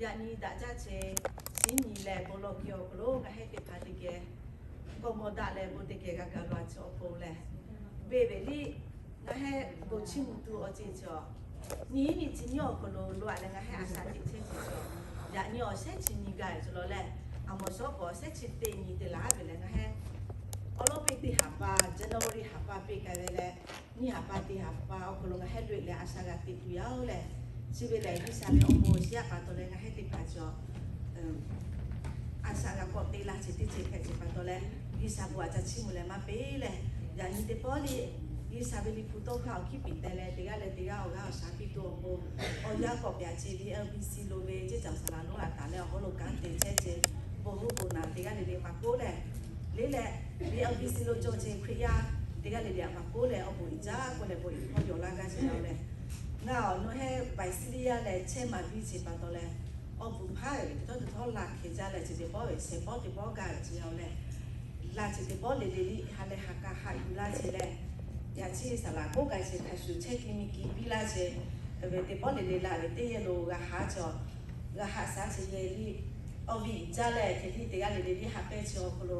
Yaꞈ nyi daꞈ jaˇ che, chi nyi leh bon lawˬ kiˬ awˬ hk'aw lo ngaˬ hehˉ teˇ hpaˍ teˇ geh kawˇ mawˇ daꞈ leh bon teˇ geh g'a gaˬ la chi awˬ pon lehˬ, beˬ ve liˇ ngaˬ hehˉ bon chiˇ mvuh tuˬ awˬ ceuˬ chi awˬ, nyi nyi chi nyi awˬ hk'aw lo loꞈ-a leh ngaˬ hehˉ a shaꞈ teꞈ chehˇ chi chi, yaꞈ nyi awˬ shehˉ chi nyi gaˬ ve cawˬ law leh, a mawˬ shawˉ k'awꞈ shehˉ chi teˇ nyi te laˬ ve lehˬ, ngaˬ hehˉ awˉ lawˉ piˇ teˇ haˍ pa, January haˍ pa piˇ k'ai ve leh, nyiˇ haˍ pa teˇ haˍ pa awˬ hk'aw lo ngaˬ hehˉ loꞈ-e leh a shaꞈ g'a teꞈ tuˬ yaˇ-oˬ lehˬ, chi ve lehˬ G'uiˬsha ve awˬ bon awˬ shiˍ a pa taw leh ngaˬ hehˉ teˇ hpaˍ chi a shaꞈ g'a k'awꞈ te laˇ chi teˇ ceuˬ hpehꞈ chi pa taw leh, G'uiˬsha bon a ca chiˇ mvuh leh maˇ peˬ lehˬ, yaꞈ nyi teˇ pawˆ liˇ G'uiˬsha ve Liꞈ hpu tawˇ hk'aˇ awˬ hkiˉ piˍ teh leh teˇ g'aˇ leh teˇ g'aˇ awˬ g'aˇ awˬ shaˍ piˇ tuˬ awˬ pon, awˬ yanˇ k'awꞈ pehꞈ a ce V L B C lo ve ceˇ caˬ saˍ laꞈ lonˉ a taˍ leh awˬ hawˉ lo kanˉ te chehˇ ce, bon hoˉ bon naˬ teˇ g'aˇ le le maˇ k'oˆ lehˬ, le leh V L B C lo cawˬ ce Hkriꞈ yaˇ teˇ g'aˇ le le a maˇ k'oˆ lehˬ, awˬ bon iˉ jaˇ k'oˆ leh bon iˉ hkawˇ yawˬ laˇ gaˇ ce yaˇ-oˬ lehˬ, ngaˬ awˬ nawˬ hehˉ Visalia lehˬ chehˇ maˍ piˇ chi pa taw leh, awˬ bon hpaˇ ve teˇ htawˇ teˇ htawˇ laˬ hkeh jaˇ leh chi teˇ pawˆ ve shehˍ pawˆ teˇ pawˆ gaˬ ve ce yaˇ-oˬ lehˬ, laˬ chi teˇ pawˆ le le liˇ ha leh ha k'a haꞈ yuˬ laˇ ce lehˬ, yaꞈ chi saˍ laꞈ k'oˆ k'ai chi hk'a shuˍ chehˇ ki mi ki piˇ laˇ ce, ve teˇ pawˆ le le laˬ ve teˇ yehˬ lo g'a haꞈ ce, g'a haꞈ shaˉ ce yehˬ liˇ, awˬ viˉ iˉ jaˇ leh hk'e liˇ teˇ g'aˇ le le liˇ haꞈ pehnˇ chi awˬ hk'aw lo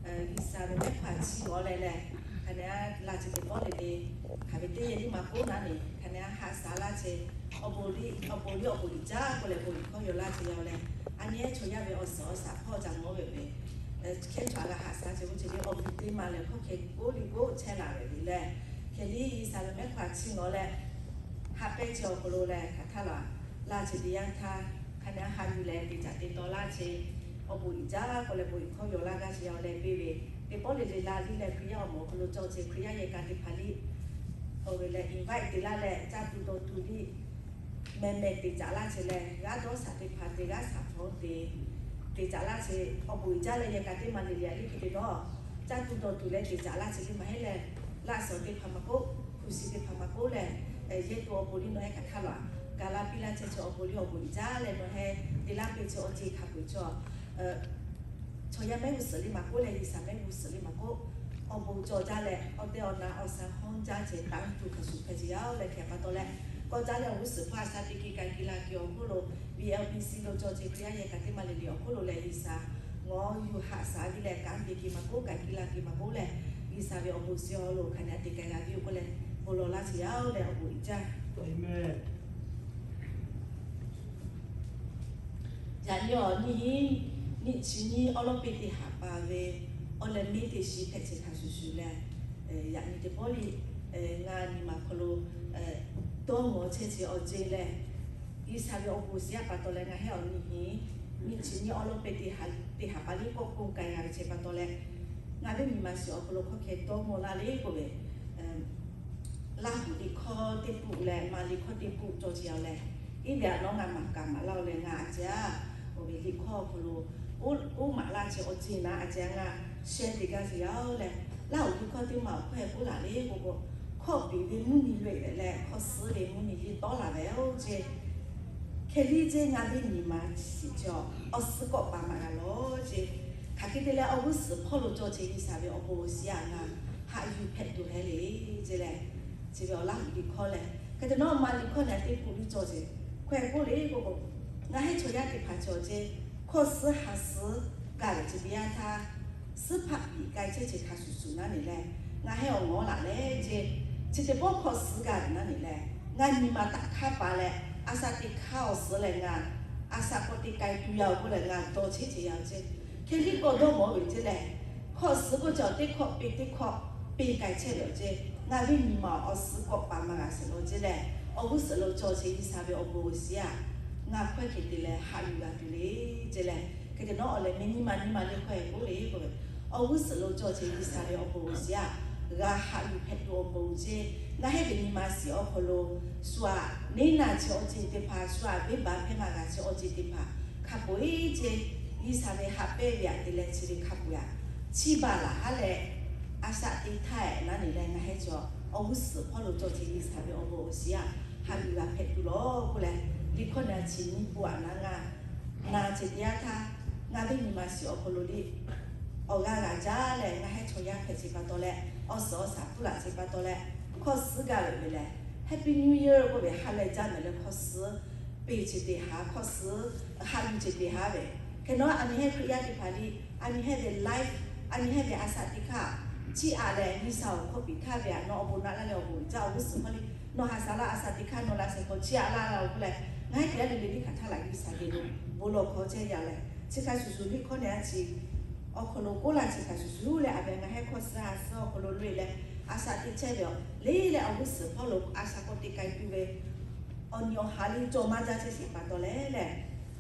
G'uiˬsha ve mehˉ hpaˍ chiˇ g'awˬ leh lehˬ, hk'a nehˬ a laˬ chi teˇ pawˆ le le, hk'aˬ ve teˇ yehˬ liˇ maˇ k'oˆ naˉ ne, hk'a nehˬ a haꞈ shaˉ laˇ ce, awˬ bon liˇ awˬ bon liˇ awˬ bon iˉ jaˇ k'oˆ leh bon iˉ hkawˇ yawˬ laˇ ce yaˇ-oˬ lehˬ, a nyi ehˉ chaw yaˇ ve awˬ suhˍ awˬ shaˍ hpawˇ ca mawˬ ve ve, hkehˉ chaw a g'a haꞈ shaˉ ce ve ce liˇ awˬ bon teˇ maˬ lehˬ hkawˇ hkeh k'oˆ liˇ k'oˆ chehˇ laˬ ve le lehˬ, hk'e liˇ G'uiˬsha ve mehˉ hpaˍ chiˇ g'awˬ leh haꞈ pehnˇ chi awˬ hk'aw lo lehˬ hk'aˬ htaˇ laˬ, laˬ ce teˇ yanˇ htaˇ hk'a nehˬ a haꞈ yuˬ leh teˇ caꞈ te taw laˇ ce, awˬ bon iˉ jaˇ k'oˆ leh bon iˉ hkawˇ yawˬ laˇ gaˇ ce yaˇ-oˬ lehˬ, beˬ ve teˇ pawˆ le le laˬ liˇ leh Hkriꞈ yaˇ awˬ moˍ awˬ hk'aw lo cawˬ ce Hkriꞈ yaˇ yehˬ kaꞈ teˇ hpaˍ liˇ, oˇ ve lehˬ invite te laˇ leh caˇ tuˬ dawˬ tuˬ liˇ meh meh teˇ caꞈ laˇ ce lehˬ, g'aˇ dawˇ shaˍ teˇ hpaˍ teˇ g'aˇ shaˍ hpawˇ te teˇ caꞈ laˇ ce, awˬ bon iˉ jaˇ leh yehˬ kaꞈ teˇ maˬ le le a liˇ hk'e te dawˇ, caˇ tuˬ dawˬ tuˬ leh teˇ caꞈ laˇ ce liˇ maˇ heˆ leh, laꞈ shawnˍ teˇ hpaˍ maˇ k'oˆ, hpu shi teˇ hpaˍ maˇ k'oˆ lehˬ, yehˬ tuˬ awˬ bon liˇ nawˬ hehˉ hk'aˬ htaˇ laˬ, gaˬ la piˇ laˇ ce chi awˬ bon liˇ awˬ bon iˉ jaˇ leh nawˬ hehˉ te laˇ piˇ ce awˬ ceuˬ hk'a peu-eˬ chaw chaw yaˇ mehˉ g'uˇ suhˍ liˇ maˇ k'oˆ leh G'uiˬsha mehˉ g'uˇ suhˍ liˇ maˇ k'oˆ, awˬ bon cawˬ jaˇ leh awˬ tehˬ awˬ na awˬ shaˍ hawˇ jaˇ ce taˍ tuˬ hk'a shuˍ hpehꞈ ce yaˇ-oˬ lehˬ, hk'e pa taw leh k'awꞈ jaˇ leh awˬ g'uˇ suhˍ hpaˇ a shaˉ teˇ ki k'ai ki la ke awˬ hk'oˆ lo V L B C lo cawˬ ce Hkriꞈ yaˇ yehˬ kaꞈ teˇ maˬ le le awˬ hk'oˆ lo lehˬ G'uiˬsha ngawˬ yuˬ haꞈ shaˉ ve leh kanˉ te ke maˇ k'oˆ, k'ai ki la ke maˇ k'oˆ leh, G'uiˬsha ve awˬ bon shiˍ awˬ lo hk'a nehˬ a te k'ai g'a ve yoˬ k'oˆ leh, bon lawˬ laˇ ce yaˇ-oˬ lehˬ awˬ bon iˉ jaˇ. Yaꞈ nyi awˬ nyi hiˉ nyi chi nyi awˉ lawˉ piˇ teˇ haˍ pa ve awˬ leh miˇ teˇ shiˍ hpehꞈ ce hk'a shuˍ shuˍ leh, yaꞈ nyi teˇ pawˆ liˇ ngaˬ nyi ma hk'aw lo dawˇ mawˬ chehˇ ce awˬ ceuˬ lehˬ, G'uiˬsha ve awˬ bon shiˍ a pa taw leh ngaˬ hehˉ awˬ nyi hiˉ nyi chi nyi awˉ lawˉ piˇ teˇ haˍ pa liˇ kawˆ k'oˆ k'ai g'a ve ce pa taw leh, ngaˬ ve nyi ma shiˍ awˬ hk'aw lo hk'aw hkeh dawˇ mawˬ laˇ le k'oˆ ve, Laˇ huˍ liꞈ hkawˇ teˇ puˆ leh Maˍ liꞈ hkawˇ teˇ puˆ cawˬ ce yaˇ-oˬ lehˬ, iˉ ve a nawˉ ngaˬ maˍ kaꞈ maˍ laˇ-oˬ leh ngaˬ a ce a, oˇ ve liꞈ hkawˇ awˬ hk'aw lo oˇ maˍ laˇ ce awˬ ceuˬ naˉ a ce a ngaˬ sheh te gaˇ ce yaˇ-oˬ lehˬ, Laˇ huˍ liꞈ hkawˇ teˇ maˬ awˬ hkawˇ heh k'oˆ laˬ le k'oˆ k'o, hkawˇ piˍ ve mvuhˇmiˬ loꞈ-e leh leh hkawˇ suhˉ ve mvuhˇmiˬ liˇ tawˆ laˬ ve-oˬ ce. Hk'e liˇ ce ngaˬ ve nyi ma shiˍ cawˬ awˬ suhˉ kawˆ pa maˇ g'a lawˬ ce. Hk'aˬ hk'e te leh awˬ g'uˇ suhˍ hpawˇ lo cawˬ ce G'uiˬsha ve awˬ bon shiˍ a ngaˬ haꞈ yuˬ hpehꞈ tuˬ heh le ce leh, chi ve awˬ Laˇ huˍ liꞈ hkawˇ lehˬ, hk'e te nawˉ Maˍ liꞈ hkawˇ naˬ teˇ puˆ liˇ cawˬ ce. Hkawˇ heh k'oˆ le k'oˆ k'o, ngaˬ heh chaw yaˇ teˇ hpaˍ cawˬ ce, hkawˇ suhˉ ha suhˉ gaˬ ve ce teˇ yanˇ htaˇ, suhˉ hpaˆ piˍ k'ai chehˇ ce hk'a shuˍ shuˍ naˉ ne leh, ngaˬ heh awˬ ngawˬ laˬ leh ce, chi teˇ pawˆ hkawˇ suhˉ gaˬ ve naˉ ne leh, ngaˬ nyi ma taꞈ hk'aˇ pa leh, a shaꞈ teꞈ hk'aˇ awˬ suhˉ leh ngaˬ a shaꞈ k'awꞈ te k'ai tuˬ yaˇ-oˬ k'oˆ leh ngaˬ dawˇ chehˇ ce yaˇ-oˬ ce. Hk'e liˇ k'awꞈ dawˇ mawˬ ve ce lehˬ, hkawˇ suhˉ k'oˆ ce awˬ teˇ hkawˇ peˇ teˇ hkawˇ peˇ k'ai chehˇ ve awˬ ce, ngaˬ ve nyi ma awˬ suhˉ kawˆ pa maˇ g'a sheˍ lawˬ ce lehˬ, awˬ g'uˇ suhˍ lo cawˬ ce G'uiˬsha ve awˬ bon shiˍ a ngaˬ hkawˇ hk'e te leh haꞈ yuˬ g'a tuˬ le ce lehˬ, hk'e te nawˉ awˬ leh meh nyi ma nyi ma le hkawˇ heh k'oˆ le k'oˆ ve, awˬ g'uˇ suhˍ lo cawˬ ce G'uiˬsha ve awˬ bon shiˍ a g'a haꞈ yuˬ hpehꞈ tuˬ awˬ bon ce. Ngaˬ heh ve nyi ma shiˍ awˬ hk'aw lo shu aꞈ neˇ naˬ chi awˬ ceuˬ teˇ hpaˍ, shu aꞈ venˇbaˆ hpehˇ maˇ g'a chi awˬ ceuˬ teˇ hpaˍ hk'a peu-eˬ ce, G'uiˬsha ve haꞈ pehnˇ ve aꞈ te leh chi ve hk'a peu-eˬ aꞈ chiˇ baˬ laˬ haˉ leh, a shaꞈ teꞈ htaˇ ehˉ naˉ ne leh ngaˬ heh cawˬ awˬ g'uˇ suhˍ hpawˇ lo cawˬ ce G'uiˬsha ve awˬ bon awˬ shiˍ a haꞈ yuˬ g'a hpehꞈ tuˬ lawˬ k'oˆ leh, liꞈ hkawˇ naˬ chi nyi pon aꞈ naˉ ngaˬ na ce teˇ yanˇ htaˇ, ngaˬ ve nyi ma shiˍ awˬ hk'aw lo le awˬ g'aˇ g'a jaˇ leh ngaˬ heh chaw yaˇ hpehꞈ ce pa taw leh, awˬ suhˍ awˬ shaˍ hpuˇ laˬ ce pa taw leh, hkawˇ suhˉ gaˇ ve ve lehˬ, Happy New Year k'oˆ ve ha leh jaˇ mehˍ leh hkawˇ suhˉ peˇ ceuˬ teˇ haˉ hk'awˇ suhˍ, haꞈ yuˬ ceuˬ teˇ haˉ ve, hk'e nawˉ a nyi hehˉ Hkriꞈ yaˇ teˇ hpaˍ liˇ a nyi hehˉ ve life, a nyi hehˉ ve a shaꞈ teˇ hkaˇ, chiˇ aꞈ leh G'uiˬsha awˬ hk'oˆ piˍ htaˇ ve a, nawˬ awˬ bon naꞈ laˇ leh awˬ bon uiˍ jaˇ awˬ g'uˇ suhˍ hpawˇ liˇ nawˬ haꞈ shaˍ laˇ a shaꞈ teˇ hkaˇ nawˬ laꞈ shehˍ hk'aw chiˇ aꞈ laˇ la-oˬ k'oˆ leh, ngaˬ hui teˇ g'aˇ le le liˇ hk'aˬ htaˇ laꞈ G'uiˬsha geh lo bon lawˬ hkawˇ chehˇ yaˇ leh, chi hk'a shuˍ shuˍ liˇ hkawˇ nehˬ a ciˍ awˬ hk'aw lo k'oˆ laˇ chi hk'a shuˍ shuˍ leh a ve ngaˬ hehˉ hk'awˇ suhˍ a suhˍ awˬ hk'aw lo loꞈ e leh, a shaꞈ teˇ chehˇ ve awˬ le leh awˬ g'uˇ suhˍ hpawˇ lo a shaꞈ k'awꞈ te k'ai tuˬ ve awˬ nyi awˬ ha liˇ cawˬ maˇ jaˇ chehˇ sheˍ pa taw leh leh,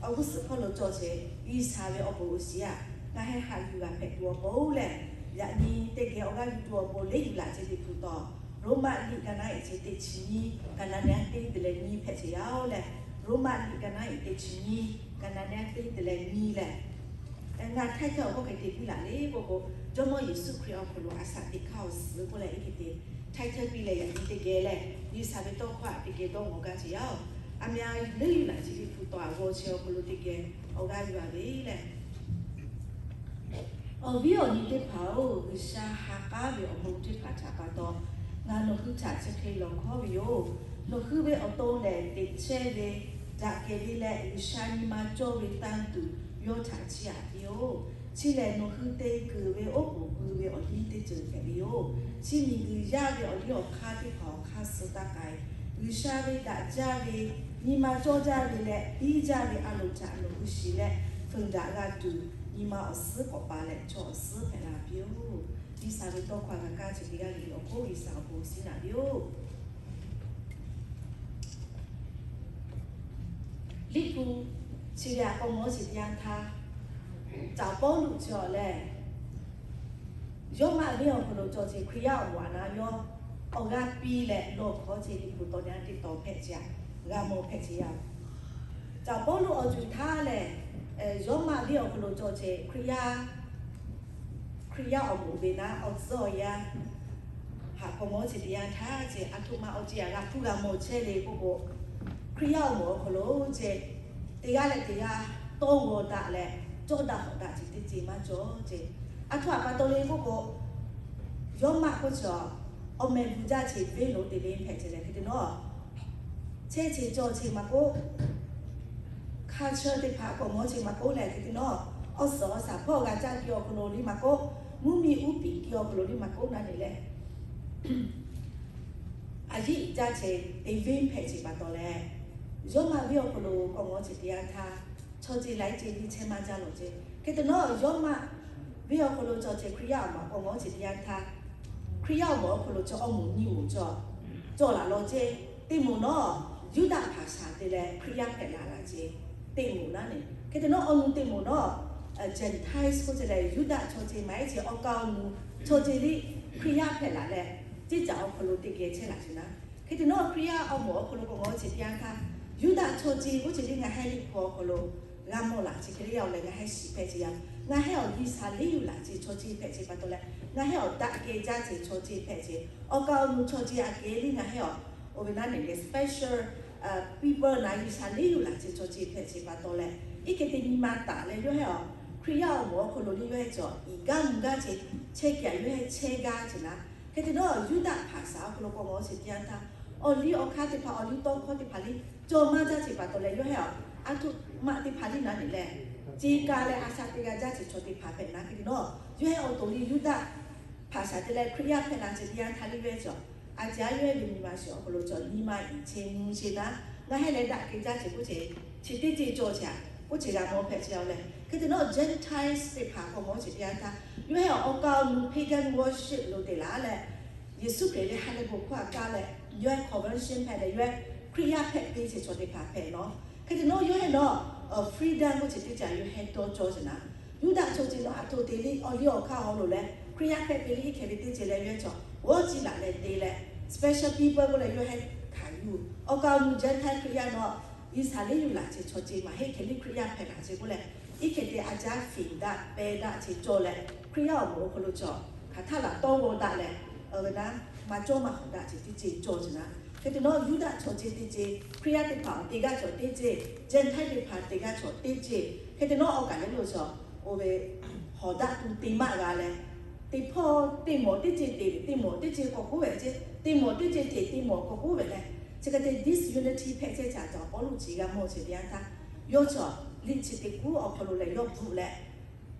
awˬ g'uˇ suhˍ hpawˇ lo cawˬ sheˍ G'uiˬsha ve awˬ bon awˬ shiˍ aꞈ ngaˬ hehˉ haꞈ yuˬ g'a hpehꞈ tuˬ awˬ pon leh, yaꞈ nyi teˇ geh awˬ g'aˇ yuˬ tuˬ awˬ pon leˉ yuˬ laꞈ ceh teˇ hpu taw, Roˉmaꞈ liꞈ ka naˉ iˍ ceh teˇ chi nyiˇ, ka naˉ nehˉ teˇ te leh nyiˇ hpehꞈ chehˇ yaˇ-oˬ leh, Roˉmaꞈ liꞈ ka naˉ iˍ teˇ chi nyiˇ, ka naˉ nehˉ teˇ te leh nyiˇ leh, ngaˬ htaˇ htaˇ awˬ hk'aw hk'e te piˇ laˬ le k'oˆ k'o, Jawˇmawˇ Yeˍsuˆ Hkriꞈ awˬ hk'aw lo a shaꞈ teˇ hkaˇ awˬ suhˍ k'oˆ leh iˉ hk'e te htaˇ htaˇ piˇ leh yaꞈ nyi teˇ geh leh, G'uiˬsha ve tawˇ hkawˇ aꞈ teˇ geh dawˇ ngawˬ gaˇ chehˇ yaˇ-oˬ. A meh leˉ yuˬ laꞈ ceh teˇ hpu taw aꞈ g'aw chehˇ awˬ hk'aw lo teˇ geh awˬ g'aˇ yuˬ a ve leh, awˬ viˉ awˬ nyi teˇ hpaˍ-oˬ, G'uiˬsha ha k'aˉ ve awˬ bon teˇ hpaˍ htaꞈ pa taw ngaˬ nawˬ hui htaꞈ chi hk'e lawˬ hkawˉ ve yoˬ. Nawˬ hui ve awˬ to lehˬ, teꞈ chehˇ ve, daꞈ kehˬ ve leh G'uiˬsha nyi ma cawˇ ve tanˇ tuˬ yawˇ htaꞈ chiˇ aꞈ piˇ-oˆ. Chi lehˬ nawˬ hui te kuiˬ ve oˉ k'oˍ pui ve awˬ liˇ teˇ ceuˬ hpehꞈ ve yoˬ. Chi miˬguiˬ yaˇ ve awˬ liˇ awˬ hk'aˇ teˇ hpaˍ awˬ hk'aˇ suh taˇ k'ai. G'uiˬsha ve daꞈ jaˇ ve, nyi ma cawˇ jaˇ ve leh biˇ jaˇ ve a loˍ htaꞈ nawˬ hui shiˍ leh, feuˍ daꞈ g'a tuˬ nyi ma awˬ suhˉ k'awꞈ pa leh chaw awˬ suhˉ hpehꞈ la piˇ-oˆ. G'uiˬsha ve tawˇ hkawˇ g'a kaˇ ceh teˇ g'aˇ le le awˬ hk'oˆ G'uiˬsha awˬ bon shiˍ naꞈ piˇ-oˆ. Liꞈ hpu chi ve aꞈ k'awꞈ mawˬ ceh teˇ yanˇ htaˇ, caˍ Pawˇluꞈ chi awˬ lehˬ, Yawˇmaꞈ venˇ awˬ hk'aw lo cawˬ ceh Hkriꞈ yaˇ awˬ moˍ aꞈ na yawˇ awˬ g'aˇ piˇ leh lawˬ hkawˇ ceh liꞈ hpu tawˇ nehˉ teˇ taw hpehꞈ ceh, g'a mawˬ hpehꞈ ceh yaˇ-oˬ. Caˍ Pawˇluꞈ awˬ ceuˬ htaˇ lehˬ, Yawˇmaꞈ venˇ awˬ hk'aw lo cawˬ ceh Hkriꞈ yaˇ, Hkriꞈ yaˇ awˬ moˍ ve naˉ awˬ tcuhˉ awˬ yanˇ haꞈ k'awꞈ mawˬ ceh teˇ yanˇ htaˇ ceh, aˬ htoꞈ ma awˬ ceh aꞈ g'a hpuˇ g'a mawˬ chehˇ le k'oˆ k'o, Hkriꞈ yaˇ awˬ moˍ awˬ hk'aw lo ceh teˇ g'aˇ leh teˇ g'aˇ tawˇ g'aw daꞈ leh cawˇ daꞈ hawꞈ daꞈ ceh teˇ ceh maˇ cawˬ ceh. Aˬ htoꞈ aꞈ pa taw le k'oˆ k'o, Yawˇmaꞈ k'oˆ ceh awˬ mehˍ bvuhꞈ jaˇ ceh venˇ lo te venˇ hpehꞈ ceh leh hk'e te nawˉ chehˇ ceh cawˬ ceh maˇ k'oˆ, hk'a cheuˇ teˇ hpaˍ k'awꞈ mawˬ ceh maˇ k'oˆ leh hk'e te nawˉ, awˬ suhˍ awˬ shaˍ hpawˇ g'a caˇ ki awˬ hk'aw lo liˇ maˇ k'oˆ, mvuhˇmiˬ uˉ piˍ ki awˬ hk'aw lo liˇ maˇ k'oˆ naˉ ne leh, a yiˉ jaˇ ceh te venˇ hpehꞈ ceh pa taw leh, Yawˇmaꞈ venˇ awˬ hk'aw lo k'awꞈ mawˬ ceh teˇ yanˇ htaˇ, chaw ceh laiˉ ceh liˇ chehˇ maˇ jaˇ lawˬ ceh. Hk'e te nawˉ Yawˇmaꞈ venˇ awˬ hk'aw lo cawˬ ceh Hkriꞈ yaˇ awˬ moˍ k'awꞈ mawˬ ceh teˇ yanˇ htaˇ, Hkriꞈ yaˇ awˬ moˍ awˬ hk'aw lo cawˬ awˬ moˍ nyi moˍ cawˬ, cawˬ laˬ lawˬ ceh. Teˇ moˍ nawˉ Yuˇdaꞈ hpaˍ shaˍ te leh Hkriꞈ yaˇ hpehꞈ laˬ laˬ ceh. Teˇ moˍ naˉ ne. Hk'e te nawˉ awˬ nu teˇ moˍ nawˉ Gentiles k'oˆ ceh leh Yuˇdaꞈ chaw ceh maˇ heˆ ceh awˬ kaˍ awˬ nu chaw ceh liˇ Hkriꞈ yaˇ hpehꞈ laˬ leh, ceˇ caꞈ awˬ hk'aw lo teˇ geh chehˇ laˬ ceh naˉ. Hk'e te nawˉ Hkriꞈ yaˇ awˬ moˍ awˬ hk'aw lo k'awꞈ mawˬ ceh teˇ yanˇ htaˇ, Yuˇdaꞈ chaw ceh k'oˆ ceh liˇ ngaˬ hehˉ liꞈ hpu awˬ hk'aw lo g'a mawˬ laˬ ceh hk'e le yaˇ-oˬ leh ngaˬ hehˉ shiˍ hpehꞈ ceh yaˇ. Ngaˬ hehˉ awˬ G'uiˬsha liˇ yuˬ laˬ ceh chaw ceh hpehꞈ ceh pa taw leh, ngaˬ hehˉ awˬ daꞈ kehˬ jaˇ ceh chaw ceh hpehꞈ ceh, awˬ kaˍ awˬ nu chaw ceh aꞈ kehˬ liˇ ngaˬ hehˉ awˬ, oˇ ve naˉ ne leh special people naˉ G'uiˬsha liˇ yuˬ laˬ ceh chaw ceh hpehꞈ ceh pa taw leh, iˉ hk'e te nyi ma taˍ leh yawˇ hehˉ awˬ Hkriꞈ yaˇ awˬ moˍ awˬ hk'aw lo liˇ yawˇ hehˉ cawˬ iˉ gaˇ mvuh gaˇ ceh chehˇ kehˬ yawˇ hehˉ chehˇ gaˇ ceh naˉ. Hk'e te nawˉ Yuˇdaꞈ hpaˍ shaˍ awˬ hk'aw lo k'awꞈ mawˬ ceh teˇ yanˇ htaˇ, awˬ liˇ awˬ hk'aˇ teˇ hpaˍ awˬ liˇ tawˇ hkawˇ teˇ hpaˍ liˇ cawˬ maˇ jaˇ ceh pa taw leh yawˇ hehˉ awˬ aˬ htoꞈ ma teˇ hpaˍ liˇ naˉ ne leh, ceh ka leh a shaꞈ teˇ g'aˇ jaˇ ceh chaw teˇ hpaˍ hpehꞈ naˉ. Hk'e te nawˉ yawˇ hehˉ awˬ to liˇ Yuˇdaꞈ hpaˍ shaˍ te leh Hkriꞈ yaˇ hpehꞈ laˬ ceh teˇ yanˇ htaˇ liˇ yawˇ hehˉ cawˬ, a ca yawˇ hehˉ ve nyi ma shiˍ awˬ hk'aw lo cawˬ nyi ma iˉ ceh mvuh ceh naˉ, ngaˬ hehˉ leh daꞈ kehˬ jaˇ ceh k'oˆ ceh, chi teˇ ceh cawˬ ceh aꞈ k'oˆ ceh g'a mawˬ hpehꞈ ceh yaˇ-oˬ leh. Hk'e te nawˉ Gentiles teˇ hpaˍ k'awꞈ mawˬ ceh teˇ yanˇ htaˇ, yawˇ hehˉ awˬ kaˍ awˬ nu pagan worship lo te laˬ leh, Yeˍsuˆ Hkriꞈ ve ha lehˬ bon hkawˇ aꞈ kaˇ leh, yawˇ hehˉ conversion hpehꞈ leh yawˇ hehˉ Hkriꞈ yaˇ hpehꞈ te ceh chaw teˇ hpaˍ hpehꞈ nawˉ. Hk'e te nawˉ yawˇ hehˉ nawˉ freedom k'oˆ ceh teˇ ceh yawˇ hehˉ dawˇ cawˇ ceh naˉ. Yuˇdaꞈ chaw ceh nawˉ aˬ htoꞈ te liˇ awˬ liˇ awˬ hk'aˇ haw lo leh Hkriꞈ yaˇ hpehꞈ te liˇ iˉ hk'e ve teˇ ceh leh yawˇ hehˉ cawˬ g'awˇ ciˇ laˬ leh te leh special people k'oˆ leh yawˇ hehˉ hkanˍ yuˬ. Awˬ kaˍ awˬ nu Gentile Hkriꞈ yaˇ nawˉ G'uiˬsha liˇ yuˬ laˬ ceh chaw ceh maˇ heˆ hk'e liˇ Hkriꞈ yaˇ hpehꞈ laˬ ceh k'oˆ leh, iˉ hk'e te a caˉ fiˍ daꞈ pehˇ daꞈ ceh cawˬ leh, Hkriꞈ yaˇ awˬ moˍ awˬ hk'aw lo cawˬ hk'aˬ htaˇ laˬ tawˇ g'aw daꞈ leh, awˬ ve naˉ maˇ cawˇ maˇ hawˍ daꞈ ceh teˇ ceh cawˬ ceh naˉ. Hk'e te nawˉ Yuˇdaꞈ chaw ceh teˇ ceh, Hkriꞈ yaˇ teˇ hpaˍ te gaˇ cawˬ teˇ ceh, Gentile teˇ hpaˍ te gaˇ cawˬ teˇ ceh, hk'e te nawˉ awˬ kaˍ lehˬ lo cawˬ oˇ ve hawˍ daꞈ tuˬ te maˇ g'a leh, teˇ hpawˇ teˇ mawˬ teˇ ceh te ve teˇ mawˬ teˇ ceh k'awꞈ k'oˆ ve ceh, teˇ mawˬ teˇ ceh te teˇ mawˬ k'awꞈ k'oˆ ve leh, Chi hk'e te disunity hpehꞈ chehˇ caꞈ caꞈ Pawˇluꞈ chi g'a mawˬ chi teˇ yanˇ htaˇ, yawˇ chaw liꞈ chi teˇ kuˉ awˬ hk'aw lo leh yawˇ bvuhꞈ leh,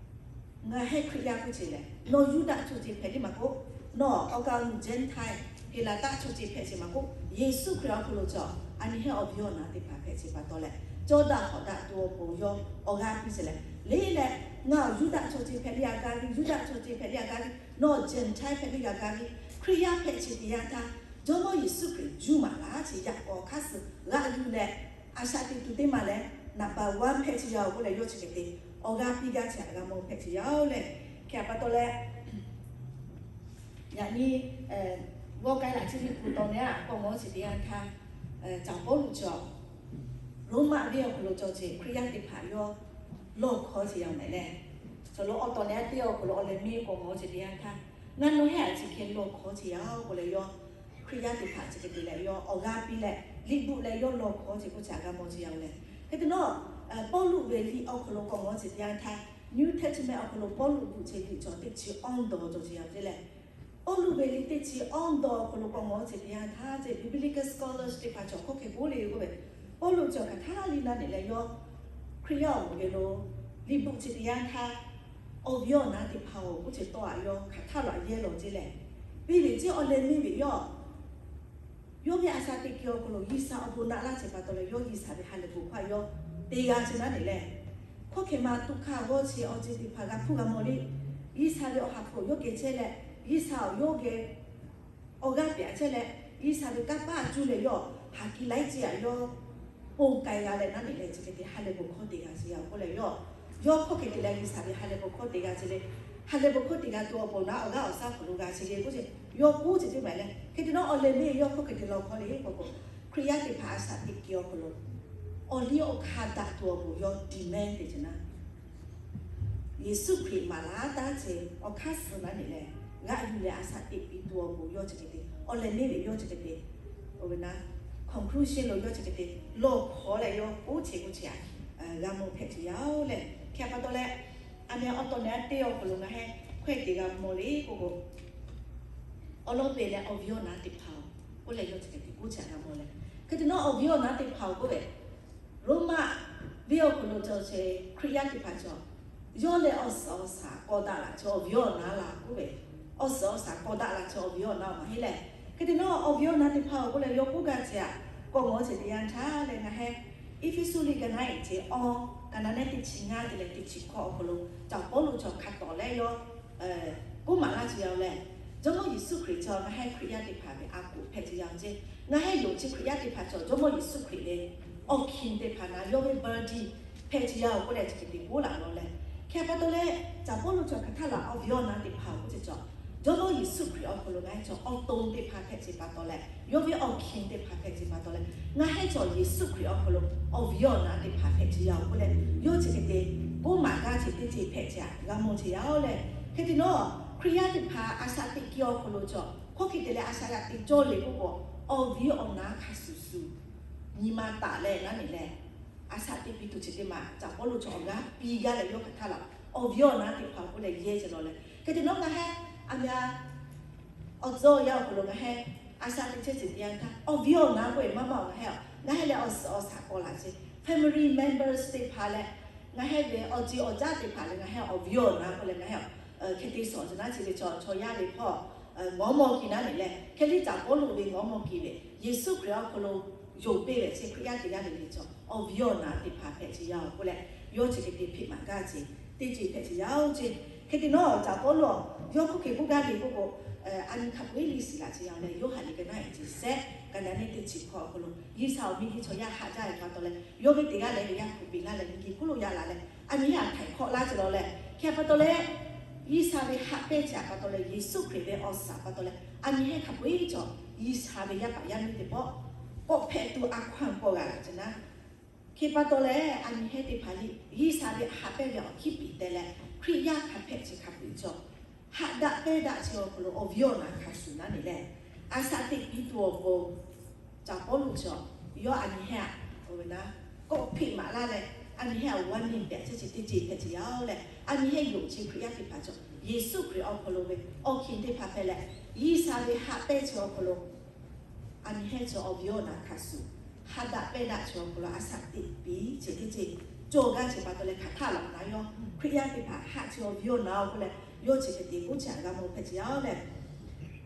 ngaˬ heh Hkriꞈ yaˇ k'oˆ ce lehˬ, nawˬ Yuˇdaꞈ chaw ce hpehꞈ tiˉ maˇ k'oˆ, nawˬ awˬ kaˍ awˬ nu Gentile, Heˍlaˍtaˆ chaw ce hpehꞈ ce maˇ k'oˆ, Yeˍsuˆ Hkriꞈ awˬ hk'aw lo cawˬ a nyi hehˉ awˬ viˉ awˬ na teˇ hpaˍ hpehꞈ ce pa taw leh, cawˇ daꞈ hawˍ daꞈ tuˬ awˬ pon yawˇ awˬ g'aˇ piˇ ce leh, le leh, ngaˬ awˬ Yuˇdaꞈ chaw ce hpehꞈ le a ga ve, Yuˇdaꞈ chaw ce hpehꞈ le a ga ve, nawˬ Gentile hpehꞈ le a ga ve, Hkriꞈ yaˇ hpehꞈ ce teˇ yanˇ htaˇ, Jawˇmawˇ Yeˍsuˆ Hkriꞈ juˇ maˍ laˇ ce yaꞈ k'aw hk'aˇ suh g'aꞈ yuˬ leh, a shaꞈ teꞈ tuˬ teˇ maˬ leh number one hpehꞈ ce yaˇ-oˬ k'oˆ leh, yawˇ chi hk'e te awˬ g'aˇ piˇ gaˇ ce a g'a mawˬ hpehꞈ ce yaˇ-oˬ leh, hk'e a pa taw leh, yaꞈ nyi g'awˇ k'ai laꞈ chi ve kuˬ tawˬ neh a k'awꞈ mawˬ ce teˇ yanˇ htaˇ, caꞈ Pawˇluꞈ cawˬ Roˉmaꞈ venˇ awˬ hk'aw lo cawˬ ce Hkriꞈ yaˇ teˇ hpaˍ yawˇ lawˇ hkawˇ ce yaˇ-oˬ mehˍ leh, cawˬ lo awˬ tawˍ neh a teˇ awˬ hk'aw lo awˬ lehˬ miˇ k'awꞈ mawˬ ce teˇ yanˇ htaˇ, ngaˬ nawˬ hehˉ a chi hk'e lawˇ hkawˇ ce yaˇ-oˬ k'oˆ leh, yawˇ Hkriꞈ yaˇ teˇ hpaˍ chi hk'e te leh yawˇ awˬ g'aˇ piˇ leh, liꞈ bvuhꞈ leh yawˇ lawˇ hkawˇ ce k'oˆ ce a g'a mawˬ ce yaˇ-oˬ leh, hk'e te nawˉ, Pawˇluꞈ ve liꞈ awˬ hk'aw lo k'awꞈ mawˬ ce teˇ yanˇ htaˇ, New Testament awˬ hk'aw lo Pawˇluꞈ bvuhꞈ ce liꞈ cawˬ teˇ chi awˇ dawˬ cawˬ ce yaˇ-oˬ te leh, Pawˇluꞈ ve liꞈ teˇ chi awˇ dawˬ awˬ hk'aw lo k'awꞈ mawˬ ce teˇ yanˇ htaˇ ce, biblical scholars teˇ hpaˍ cawˬ hkawˇ hk'e k'oˆ le k'oˆ ve, Pawˇluꞈ cawˬ hk'aˬ htaˇ liˇ na nehˬ leh yawˇ Hkriꞈ yaˇ awˬ moˍ geh lo liꞈ bvuhꞈ ce teˇ yanˇ htaˇ, awˬ viˉ awˬ na teˇ hpaˍ-oˬ k'oˆ ce tawˇ a yawˇ hk'aˬ htaˇ lo a yehˇ lawˬ ce leh, piˇ ve ce awˬ lehˬ miˇ ve yawˇ yawˇ ve a shaꞈ teꞈ ke awˬ hk'aw lo G'uiˬsha awˬ bon naꞈ laˇ ce pa taw leh, yawˇ G'uiˬsha ve ha lehˬ bon hkawˇ a yawˇ te g'a ce naˉ nehˬ leh, hkawˇ hk'e ma tuꞈ hkaˇ g'awˇ chi awˬ ceuˬ teˇ hpaˍ g'a hpuˇ g'a mawˬ le. G'uiˬsha ve awˬ ha hpu yawˇ geh chehˇ leh, G'uiˬsha awˬ yawˇ geh awˬ g'aˇ piˍ a chehˇ leh, G'uiˬsha ve kanˇ paˆ a cuˇ leh yawˇ ha ki laiˉ ce a yawˇ ponˬ k'ai g'a leh naˉ nehˬ leh, chi hk'e te ha lehˬ bon hkawˇ te g'a ce yaˇ-oˬ k'oˆ leh, yawˇ yawˇ hkawˇ hk'e te leh G'uiˬsha ve ha lehˬ bon hkawˇ te g'a ce le. Ha lehˬ bon hkawˇ te g'a tuˬ awˬ pon naˉ awˬ g'aˇ awˬ shaˉ hk'aw lo g'a ce le k'oˆ ce, yawˇ k'oˆ ce teˇ maˬ leh, hk'e te nawˉ awˬ lehˬ miˇ yawˇ hkawˇ hk'e te lawˬ hkawˇ le k'oˆ k'o, Hkriꞈ yaˇ teˇ hpaˍ a shaꞈ teꞈ ke awˬ hk'aw lo awˬ liˇ awˬ hk'aˇ daꞈ tuˬ awˬ pon yawˇ demand te ce naˉ Yeˍsuˆ Hkriꞈ maˍ laˇ taˉ ce awˬ hk'aˇ suh naˉ nehˬ leh, g'aꞈ yuˬ leh a shaꞈ teꞈ piˇ tuˬ awˬ pon yawˇ chi hk'e te, awˬ lehˬ miˇ ve yawˇ chi hk'e te, awˬ ve naˉ conclusion lo yawˇ chi hk'e te lawˬ hkawˇ leh yawˇ k'oˆ ce k'oˆ ce a g'a mawˬ hpehꞈ ce yaˇ-oˬ leh, hk'e a pa taw leh, a meh awˬ tawˍ neh a teˇ awˬ hk'aw lo ngaˬ hehˉ hkawˇ te g'a mawˬ le k'oˆ k'o, awˬ lawˉ pehˍ leh awˬ viˉ awˬ na teˇ hpaˍ-oˬ k'oˆ leh yawˇ chi hk'e te k'oˆ ce a g'a mawˬ leh, hk'e te nawˉ awˬ viˉ awˬ na teˇ hpaˍ-oˬ k'oˆ ve, Roˉmaꞈ venˇ awˬ hk'aw lo cawˬ ce Hkriꞈ yaˇ teˇ hpaˍ cawˬ, yawˇ leh awˬ suhˍ awˬ shaˍ k'awꞈ daꞈ laꞈ ce awˬ viˉ awˬ na laˬ k'oˆ ve, awˬ suhˍ awˬ shaˍ k'awꞈ daꞈ laꞈ ce awˬ viˉ awˬ na maˇ heˆ leh, hk'e te nawˉ awˬ viˉ awˬ na teˇ hpaˍ-oˬ k'oˆ leh yawˇ k'oˆ gaˇ ce a, k'awꞈ mawˬ ce teˇ yanˇ htaˇ leh ngaˬ hehˉ Eˇfeˇsuꞈ liꞈ ka naˉ eˍ ce awˬ, ka naˉ nehˉ teˇ chi ngaˇ te leh teˇ chi hkawˇ awˬ hk'aw lo caꞈ Pawˇluꞈ cawˬ hk'a tawˍ leh yawˇ k'oˆ maˍ laˇ ce yaˇ-oˬ leh, Jawˇmawˇ Yeˍsuˆ Hkriꞈ cawˬ ngaˬ hehˉ Hkriꞈ yaˇ teˇ hpaˍ ve a koꞈ hpehꞈ ce yaˇ-oˬ ce. Ngaˬ hehˉ yonˍ chi Hkriꞈ yaˇ teˇ hpaˍ cawˬ Jawˇmawˇ Yeˍsuˆ Hkriꞈ ve awˬ hkiˬ teˇ hpaˍ na yawˇ ve burden hpehꞈ ce yaˇ-oˬ k'oˆ leh chi hk'e te k'oˆ laꞈ lawˬ leh, hk'e a pa taw leh caꞈ Pawˇluꞈ cawˬ hk'aˬ htaˇ laˬ awˬ viˉ awˬ na teˇ hpaˍ-oˬ k'oˆ ce cawˬ, Jawˇmawˇ Yeˍsuˆ Hkriꞈ awˬ hk'aw lo ngaˬ hehˉ cawˬ awˬ to teˇ hpaˍ hpehꞈ ce pa taw leh, yawˇ ve awˬ hkiˬ teˇ hpaˍ hpehꞈ ce pa taw leh, ngaˬ hehˉ cawˬ Yeˍsuˆ Hkriꞈ awˬ hk'aw lo awˬ viˉ awˬ na teˇ hpaˍ hpehꞈ ce yaˇ-oˬ k'oˆ leh, yawˇ chi hk'e te k'oˆ maˍ gaˇ ce teˇ ceuˬ hpehꞈ ce a g'a mawˬ ce yaˇ-oˬ leh, hk'e te nawˉ Hkriꞈ yaˇ teˇ hpaˍ a shaꞈ teꞈ ke awˬ hk'aw lo cawˬ hkawˇ hk'e te leh a shaꞈ yaꞈ teꞈ cawˇ le k'oˆ k'o, awˬ viˉ awˬ na hk'a shuˍ shuˍ nyi ma taˍ leh naˉ nehˬ leh, a shaꞈ teꞈ piˇ tuˬ chi teˇ maˬ caꞈ Pawˇluꞈ cawˬ awˬ g'aˇ piˇ gaˇ leh yawˇ hk'aˬ htaˇ laˬ awˬ viˉ awˬ na teˇ hpaˍ-oˬ k'oˆ leh yehˇ ce lawˬ leh, hk'e te nawˉ ngaˬ hehˉ a meh a awˬ tcuh yaˇ awˬ hk'aw lo ngaˬ hehˉ a shaꞈ teꞈ chehˇ ce teˇ yanˇ htaˇ awˬ viˉ awˬ na k'oˆ ve maˇ maˇ-oˬ, ngaˬ hehˉ ngaˬ hehˉ leh awˬ suhˍ awˬ shaˍ k'awꞈ laˬ ce family members teˇ hpaˍ leh, ngaˬ hehˉ ve awˬ ceˬ awˬ jaˇ teˇ hpaˍ leh ngaˬ hehˉ awˬ viˉ awˬ na k'oˆ leh ngaˬ hehˉ hk'e te shawˍ ce naˉ chi ve chaw chaw yaˇ ve hpawˇ ngawˬ mawˬ kiˬ naˉ nehˬ leh, hk'e liˇ caꞈ Pawˇluꞈ ve ngawˬ mawˬ kiˬ ve Yeˍsuˆ Hkriꞈ awˬ hk'aw lo yonˍ piˇ ve chi Hkriꞈ yaˇ teˇ g'aˇ le le cawˬ awˬ viˉ awˬ na teˇ hpaˍ hpehꞈ ce yaˇ-oˬ k'oˆ leh, yawˇ chi hk'e te hpiˇ maˍ gaˇ ce teˇ ceuˬ hpehꞈ ce yaˇ-oˬ ce. Hk'e te nawˉ caꞈ Pawˇluꞈ yawˇ hkawˇ hk'e k'oˆ gaˇ le k'oˆ k'o, a nyi hk'a peu-eˬ liˇ shiˍ laꞈ ce yaˇ-oˬ leh, Yoˇhanˬ liꞈ ka naˉ eˍ ce sehˆ, ka naˉ nehˉ teˇ chi hkawˇ awˬ hk'aw lo G'uiˬsha awˬ miˇ geh chaw yaˇ haꞈ jaˇ ve pa taw leh, yawˇ ve teˇ g'aˇ leh ve yaˇ hpu peꞈ laˇ leh miˬguiˬ hk'oˆ lo yaꞈ la leh, a nyi hehˉ a htaiˍ hk'awꞈ laˇ ce lawˬ leh, hk'e a pa taw leh G'uiˬsha ve haꞈ pehnˇ chi a pa taw leh, Yeˍsuˆ Hkriꞈ ve awˬ suhˍ pa taw leh a nyi hehˉ hk'a peu-eˬ cawˬ G'uiˬsha ve yaˇ paˍ yaˇ miˇ teˇ pawˆ k'awꞈ hpehꞈ tuˬ a hkaw-anˬ paw g'a laꞈ ce naˉ. Hk'e pa taw leh a nyi hehˉ teˇ hpaˍ liˇ G'uiˬsha ve haꞈ pehnˇ ve awˬ hkiˉ piˍ teh leh Hkriꞈ yaˇ hk'a hpehꞈ chi hk'a peu-eˬ cawˬ haꞈ daꞈ pehnˇ daꞈ chi awˬ hk'aw lo awˬ viˉ awˬ na hk'a shuˍ naˉ nehˬ leh, a shaꞈ teꞈ piˇ tuˬ awˬ pon caꞈ Pawˇluꞈ cawˬ yawˇ a nyi hehˉ a, oˇ ve naˉ, kawˆ hpeꞈ maˍ laˇ leh, a nyi hehˉ a warning pehꞈ chehˇ ce teˇ ceuˬ hpehꞈ ce yaˇ-oˬ leh, a nyi hehˉ yonˍ chi Hkriꞈ yaˇ teˇ hpaˍ cawˬ Yeˍsuˆ Hkriꞈ awˬ hk'aw lo ve awˬ hkiˬ teˇ hpaˍ hpehꞈ leh, G'uiˬsha ve haꞈ pehnˇ chi awˬ hk'aw lo a nyi hehnˇ chi awˬ viˉ awˬ naˍ hk'a shuˍ, ha daꞈ pehˇ daꞈ chi awˬ hk'aw lo a shaꞈ teꞈ piˇ chi teˇ ceuˬ cawˬ gaˇ chi pa taw leh hk'aˬ htaˇ laꞈ na yawˇ Hkriꞈ yaˇ teˇ hpaˍ haꞈ chi awˬ viˉ awˬ naˍ awˬ hk'aw leh yawˇ chi hk'e te k'oˆ chi htaꞈ g'a mawˬ hpehꞈ chi yaˇ-oˬ leh,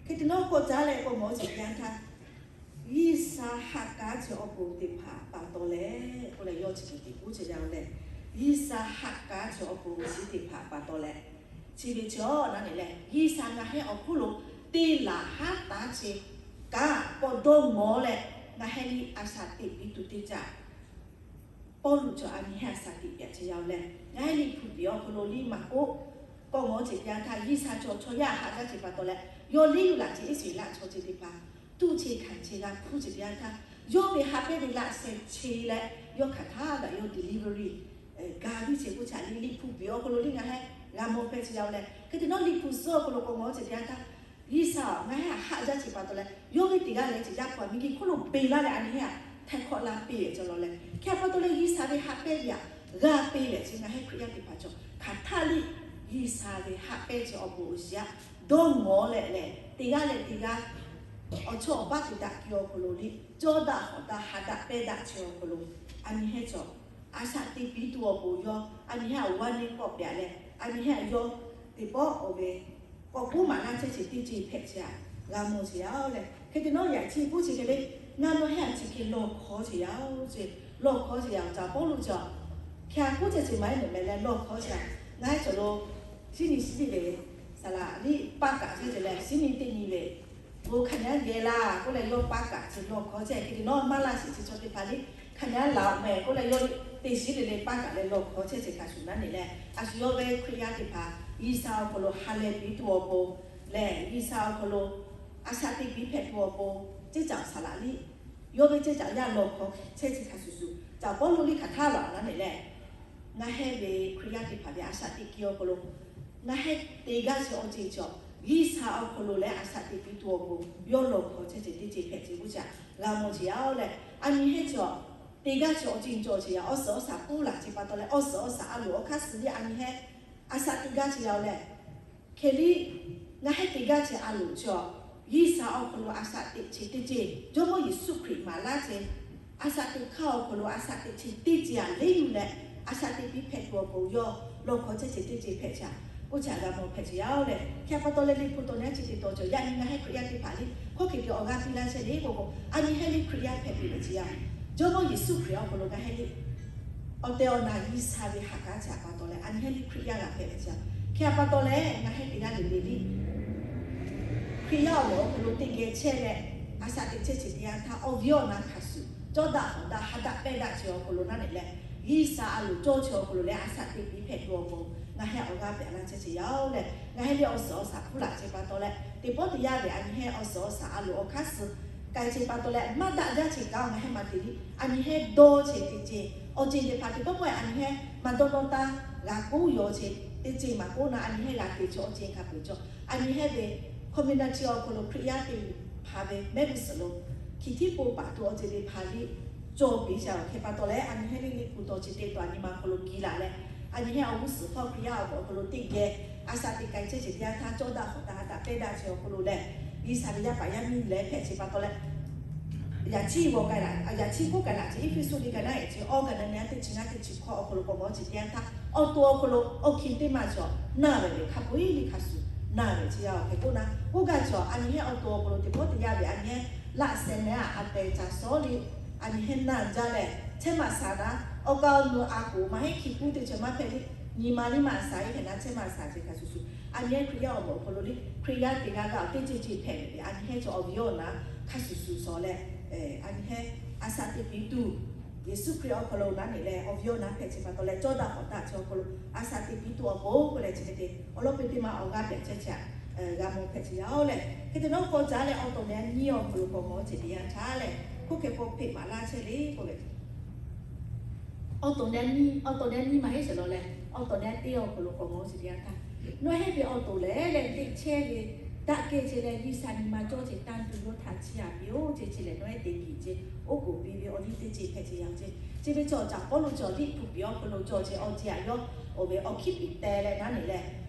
hk'e te nawˉ k'awꞈ caˉ leh k'awꞈ mawˬ chi teˇ yanˇ htaˇ, G'uiˬsha haꞈ k'aˉ chi awˬ pon teˇ hpaˍ pa taw leh k'oˆ leh yawˇ chi hk'e te k'oˆ chi yaˇ-oˬ leh, G'uiˬsha haꞈ k'aˉ chi awˬ pon chi teˇ hpaˍ pa taw leh, chi ve chi awˬ naˉ neˬ leh G'uiˬsha ngaˬ hehˉ awˬ hk'oˆ lo te laˬ haˉ taˉ chi kaꞈ k'awꞈ dawˇ mawˬ leh, ngaˬ hehˉ liˇ a shaꞈ teꞈ piˇ tuˬ teˇ caꞈ Pawˇluꞈ chaw a nyi hehnˇ a shaꞈ teꞈ piˇ chi yaˇ-oˬ leh, ngaˬ hehˉ Liꞈ hpu piˍ awˬ hk'aw lo liˇ maˍ k'oˆ, k'awꞈ mawˬ chi teˇ yanˇ htaˇ, G'uiˬsha chaw chaw yaˇ haꞈ jaˇ chi pa taw leh, yawˇ liˇ yuˬ laꞈ chi Iˉsaˍreˍlaˆ chaw chi teˇ hpaˍ tuꞈ che hkanˍ che g'a hpuˇ chi teˇ yanˇ htaˇ, yawˇ ve haꞈ pehnˇ ve laꞈ sheh che leh, yawˇ hk'aˬ htaˇ daꞈ yawˇ delivery ga viˇ chi k'oˆ chi htaꞈ liˇ Liꞈ hpu piˍ awˬ hk'aw lo liˇ ngaˬ hehˉ g'a mawˬ hpehꞈ chi yaˇ-oˬ leh, hk'e te nawˉ Liꞈ hpu suhˉ awˬ hk'aw lo k'awꞈ mawˬ chi teˇ yanˇ htaˇ, G'uiˬsha ngaˬ hehˉ haꞈ jaˇ chi pa taw leh, yawˇ ve teˇ g'aˇ leh chi yaˇ hpu a miˬguiˬ hk'oˆ lo peꞈ laˇ leh a nyi hehnˇ a htaiˍ hkawꞈ la peꞈ leh cawˬ law leh, hk'e a pa taw leh G'uiˬsha ve haꞈ pehnˇ ve htaꞈ g'a peꞈ leh chi ngaˬ hehˉ Hkriꞈ yaˇ teˇ hpaˍ chaw hk'aˬ htaˇ liˇ G'uiˬsha ve haꞈ pehnˇ chi awˬ pon awˬ shiˍ aꞈ dawˇ mawˬ leh leh, teˇ g'aˇ leh teˇ g'aˇ awˬ chawˇ awˬ paˇ teˇ daꞈ ki awˬ hk'aw lo liˇ cawˇ daꞈ hawˍ daꞈ ha daꞈ pehnˇ daꞈ chi awˬ hk'aw lo, a nyi hehnˇ chaw a shaꞈ teꞈ piˇ tuˬ awˬ pon yawˇ a nyi hehnˇ awˬ g'aˇ neˇ k'awꞈ peꞈ leh, a nyi hehnˇ yawˇ teˇ pawˆ awˬ ve k'awꞈ k'oˆ maˍ laˇ chehˇ chi teˇ ceuˬ hpehꞈ chi htaꞈ g'a mawˬ chi yaˇ-oˬ leh, hk'e te nawˉ yaꞈ chi k'oˆ chi hk'e le, ngaˬ nawˬ hehˉ a chi hk'e lawˬ hkawˉ chi yaˇ-oˬ ce, lawˬ hkawˉ chi yaˇ-oˬ, caˍ Pawˇluꞈ chi a hk'e a k'oˆ chi chi maˇ heˆ meuꞈ meh leh lawˬ hkawˉ chi a, ngaˬ hehˉ cawˬ lo Siˉniˆ siˉniˆ ve saˍ laꞈ liˇ paˇ kaꞈ chehˇ ce leh, Siˉniˆ teˇ nyi ve bon hk'aˬ nyi aˉ geh laˇ k'oˆ leh yawˇ paˇ kaꞈ chi lawˬ hkawˉ chehˇ. Hk'e te nawˉ maˇ laˇ shiˍ chi chaw teˇ hpaˍ liˇ hk'aˬ nyi aˉ laˬ meh k'oˆ leh yawˇ teˇ shiˉ le le paˇ kaꞈ leh lawˬ hkawˉ chehˇ chi hk'a shuˍ naˉ neˬ leh, a shu yawˇ ve Hkriꞈ yaˇ teˇ hpaˍ G'uiˬsha awˬ hk'aw lo ha leh piˇ tuˬ awˬ pon leh, G'uiˬsha awˬ hk'aw lo a shaꞈ teꞈ piˇ hpehꞈ tuˬ awˬ pon ceˇ caꞈ saˍ laꞈ liˇ yawˇ ve ceˇ caꞈ yaˇ lawˬ hkawˉ chehˇ chi hk'a shuˍ shuˍ, caˍ Pawˇluꞈ liˇ hk'aˬ htaˇ laˬ naˉ neˬ leh, ngaˬ hehˉ ve Hkriꞈ yaˇ teˇ hpaˍ ve a shaꞈ teꞈ kiˇ awˬ hk'aw lo ngaˬ hehˉ te gaˇ chi awˬ ceuˬ cawˬ G'uiˬsha awˬ hk'aw lo leh a shaꞈ teꞈ piˇ tuˬ awˬ pon yawˇ lawˬ hkawˉ chehˇ chi teˇ ceuˬ hpehꞈ chi k'oˆ chi htaꞈ g'a mawˬ chi yaˇ-oˬ leh, a nyi hehnˇ cawˬ te gaˇ chi awˬ ceuˬ cawˬ chi yaˇ awˬ suhˍ awˬ shaˍ puˇ laˬ chi pa taw leh awˬ suhˍ awˬ shaˍ a loˍ awˬ hk'aˇ suh liˇ a nyi hehnˇ a shaꞈ teꞈ gaˇ chi yaˇ-oˬ leh, hk'e liˇ ngaˬ hehˉ te gaˇ chi a loˍ chi a, G'uiˬsha awˬ hk'aw lo a shaꞈ teꞈ chi teˇ ceuˬ Jawˇmawˇ Yeˍsuˆ Hkriꞈ maˍ laˇ ce, a shaꞈ teꞈ hk'aˇ awˬ hk'aw lo a shaꞈ teꞈ chi teˇ ceuˬ aꞈ leˉ yuˬ leh, a shaꞈ teꞈ piˇ hpehꞈ tuˬ awˬ pon yawˇ lawˬ hkawˉ chehˇ chi teˇ ceuˬ hpehꞈ chi htaꞈ k'oˆ chi htaꞈ g'a mawˬ hpehꞈ chi yaˇ-oˬ leh, hk'e a pa taw leh Liꞈ hpu tawˬ nehˉ chi teˇ tawˬ cawˬ yaꞈ nyi ngaˬ hehˉ Hkriꞈ yaˇ teˇ hpaˍ liˇ hkawˇ hk'e te awˬ g'aˇ piˇ laˇ chehˇ le k'o k'o, a nyi hehˉ liˇ Hkriꞈ yaˇ hpehꞈ tuˬ ve chi yaˇ, Jawˇmawˇ Yeˍsuˆ Hkriꞈ awˬ hk'aw lo ngaˬ hehˉ liˇ awˬ tehˬ awˬ na G'uiˬsha ve haꞈ k'aˉ chi htaꞈ pa taw leh a nyi hehˉ liˇ Hkriꞈ yaˇ g'a hpehꞈ ve chi yaˇ, hk'e a pa taw leh ngaˬ hehˉ teˇ g'aˇ le le liˇ Hkriꞈ yaˇ awˬ moˍ awˬ hk'aw lo teˇ geh chehˇ leh, a shaꞈ teꞈ chehˇ chi teˇ yanˇ htaˇ awˬ viˉ awˬ na hk'a shuˍ cawˇ daꞈ hawˍ daꞈ ha daꞈ pehˇ daꞈ chi awˬ hk'aw lo naˉ neˬ leh, G'uiˬsha a loˍ cawˇ chi awˬ hk'aw lo leh a shaꞈ teꞈ piˇ hpehꞈ tuˬ awˬ pon ngaˬ hehˉ awˬ g'aˇ pehꞈ laˇ chehˇ chi yaˇ-oˬ leh, ngaˬ hehˉ liˇ awˬ suhˍ awˬ shaˍ hpuˇ laˬ chi pa taw leh teˇ pawˆ teˇ yanˇ ve a nyi hehˉ awˬ suhˍ awˬ shaˍ a loˍ awˬ hk'aˇ suh k'ai chi pa taw leh maˇ daꞈ jaˇ chi kaꞈ ngaˬ hehˉ maˇ te liˇ a nyi hehˉ dawˇ chi teˇ ceuˬ awˬ ceuˬ teˇ hpaˍ teˇ pawˆ pawˆ a nyi hehˉ maˇ dawˇ dawˇ taˇ g'a k'oˆ yaw chi teˇ ceuˬ maˇ k'oˆ na a nyi hehˉ g'a te chi awˬ ceuˬ hk'a peu-eˬ cawˬ. A nyi hehˉ ve community awˬ hk'aw lo Hkriꞈ yaˇ teˇ hpaˍ ve mehˆ g'uˇ suhˍ lo hkiˬ htiˉ po paˍ tuˬ awˬ ceuˬ teˇ hpaˍ liˇ cawˬ piˇ chi awˬ hk'e pa taw leh a nyi hehˉ liˇ Liꞈ hpu tawˬ chi teˇ taw a nyi ma hk'aw lo kiˇ laˬ leh, a nyi hehˉ awˬ g'uˇ suhˍ hpawˇ Hkriꞈ yaˇ awˬ moˍ awˬ hk'aw lo teˇ geh a shaꞈ teꞈ k'ai chehˇ chi teˇ yanˇ htaˇ cawˇ daꞈ hawˍ daꞈ ha daꞈ pehˇ daꞈ chi awˬ hk'aw lo leh, G'uiˬsha ve yaˇ paˍ yaˇ miˇ leh hpehꞈ chi pa taw leh, yaꞈ chiˇ g'aw k'ai laꞈ, yaꞈ chiˇ k'oˆ k'ai laꞈ chi Eˇfeˇsuꞈ liꞈ ka naˉ ehˉ chi awˇ ka naˉ nyi teˇ chi ngaˇ teˇ chi hkawˇ awˬ hk'aw lo k'awꞈ mawˬ chi teˇ yanˇ htaˇ awˬ to awˬ hk'aw lo awˬ hkiˬ teˇ maˬ cawˬ naˬ ve le hk'a peu-eˬ liˇ hk'a shuˍ naˬ ve chi yaˇ awˬ hk'e k'oˆ na k'oˆ gaˇ cawˬ. A nyi hehˉ awˬ to awˬ hk'aw lo teˇ pawˆ teˇ yanˇ ve a nyi hehˉ laꞈ sheh nehˉ a tehˬ caˍ sawˉ liˇ a nyi hehˉ naˬ jaˇ leh chehˇ maꞈ shaˍ naˉ awˬ ka awˬ nu a k'oˍ maˇ heˆ hkiˬ puiˉ teˇ ceuˬ maˇ hpehꞈ liˇ nyi ma liˇ maˇ shaˍ iˉ hk'e naˉ chehˇ maꞈ shaˍ ceh hk'a shuˍ shuˍ, a nyi hehˉ Hkriꞈ yaˇ awˬ moˍ awˬ hk'aw lo liˇ Hkriꞈ yaˇ teˇ g'aˇ g'aˇ awˬ teˇ ceuˬ ceuˬ hpehꞈ ve a nyi hehˉ cawˬ awˬ viˉ awˬ na hk'a shuˍ shuˍ shawˍ leh, a nyi hehˉ a shaꞈ teꞈ piˇ tuˬ Yeˍsuˆ Hkriꞈ awˬ hk'aw lo naˉ neˬ leh awˬ viˉ awˬ na hpehꞈ chi pa taw leh cawˇ daꞈ hawˍ daꞈ chi awˬ hk'aw lo a shaꞈ teꞈ piˇ tuˬ awˬ pon k'oˆ leh chi hk'e te awˬ lawn pe teˇ ma awˬ g'aˇ pehꞈ chehˇ chi htaꞈ g'a mawˬ hpehꞈ chi yaˇ-oˬ leh, hk'e te nawˉ k'awꞈ caˉ leh awˬ tawˍ nehˉ nyiˇ awˬ hk'aw lo k'awꞈ mawˬ chi teˇ yanˇ htaˇ leh, hk'oˆ hk'e k'awꞈ hpeꞈ maˍ laˇ chehˇ le k'oˆ ve awˬ tawˍ nehˉ nyiˇ, awˬ tawˍ nehˉ nyiˇ maˇ heˆ sheˍ law leh, awˬ tawˍ nehˉ teˇ awˬ hk'aw lo k'awꞈ mawˬ chi teˇ yanˇ htaˇ, nawˬ hehˉ ve awˬ tawˍ lehˬ leh teˇ chehˇ ve daꞈ kehˬ chehˇ leh G'uiˬsha nyi ma cawˇ ceh tanˇ tuˬ yawˇ htaꞈ chiˇ aꞈ piˇ-oˬ ceh chi lehˬ nawˬ hehˉ te kiˬ ceh oˉ k'oˍ piˇ ve awˬ liˇ teˇ ceuˬ hpehꞈ ceh yaˇ-oˬ ceh. Chi ve cawˬ caˍ Pawˇluꞈ cawˬ Liꞈ hpu piˍ awˬ hk'aw lo cawˬ ceh awˬ ceh aꞈ yawˇ awˬ ve awˬ hkiˉ piˍ teh leh naˉ neˬ leh,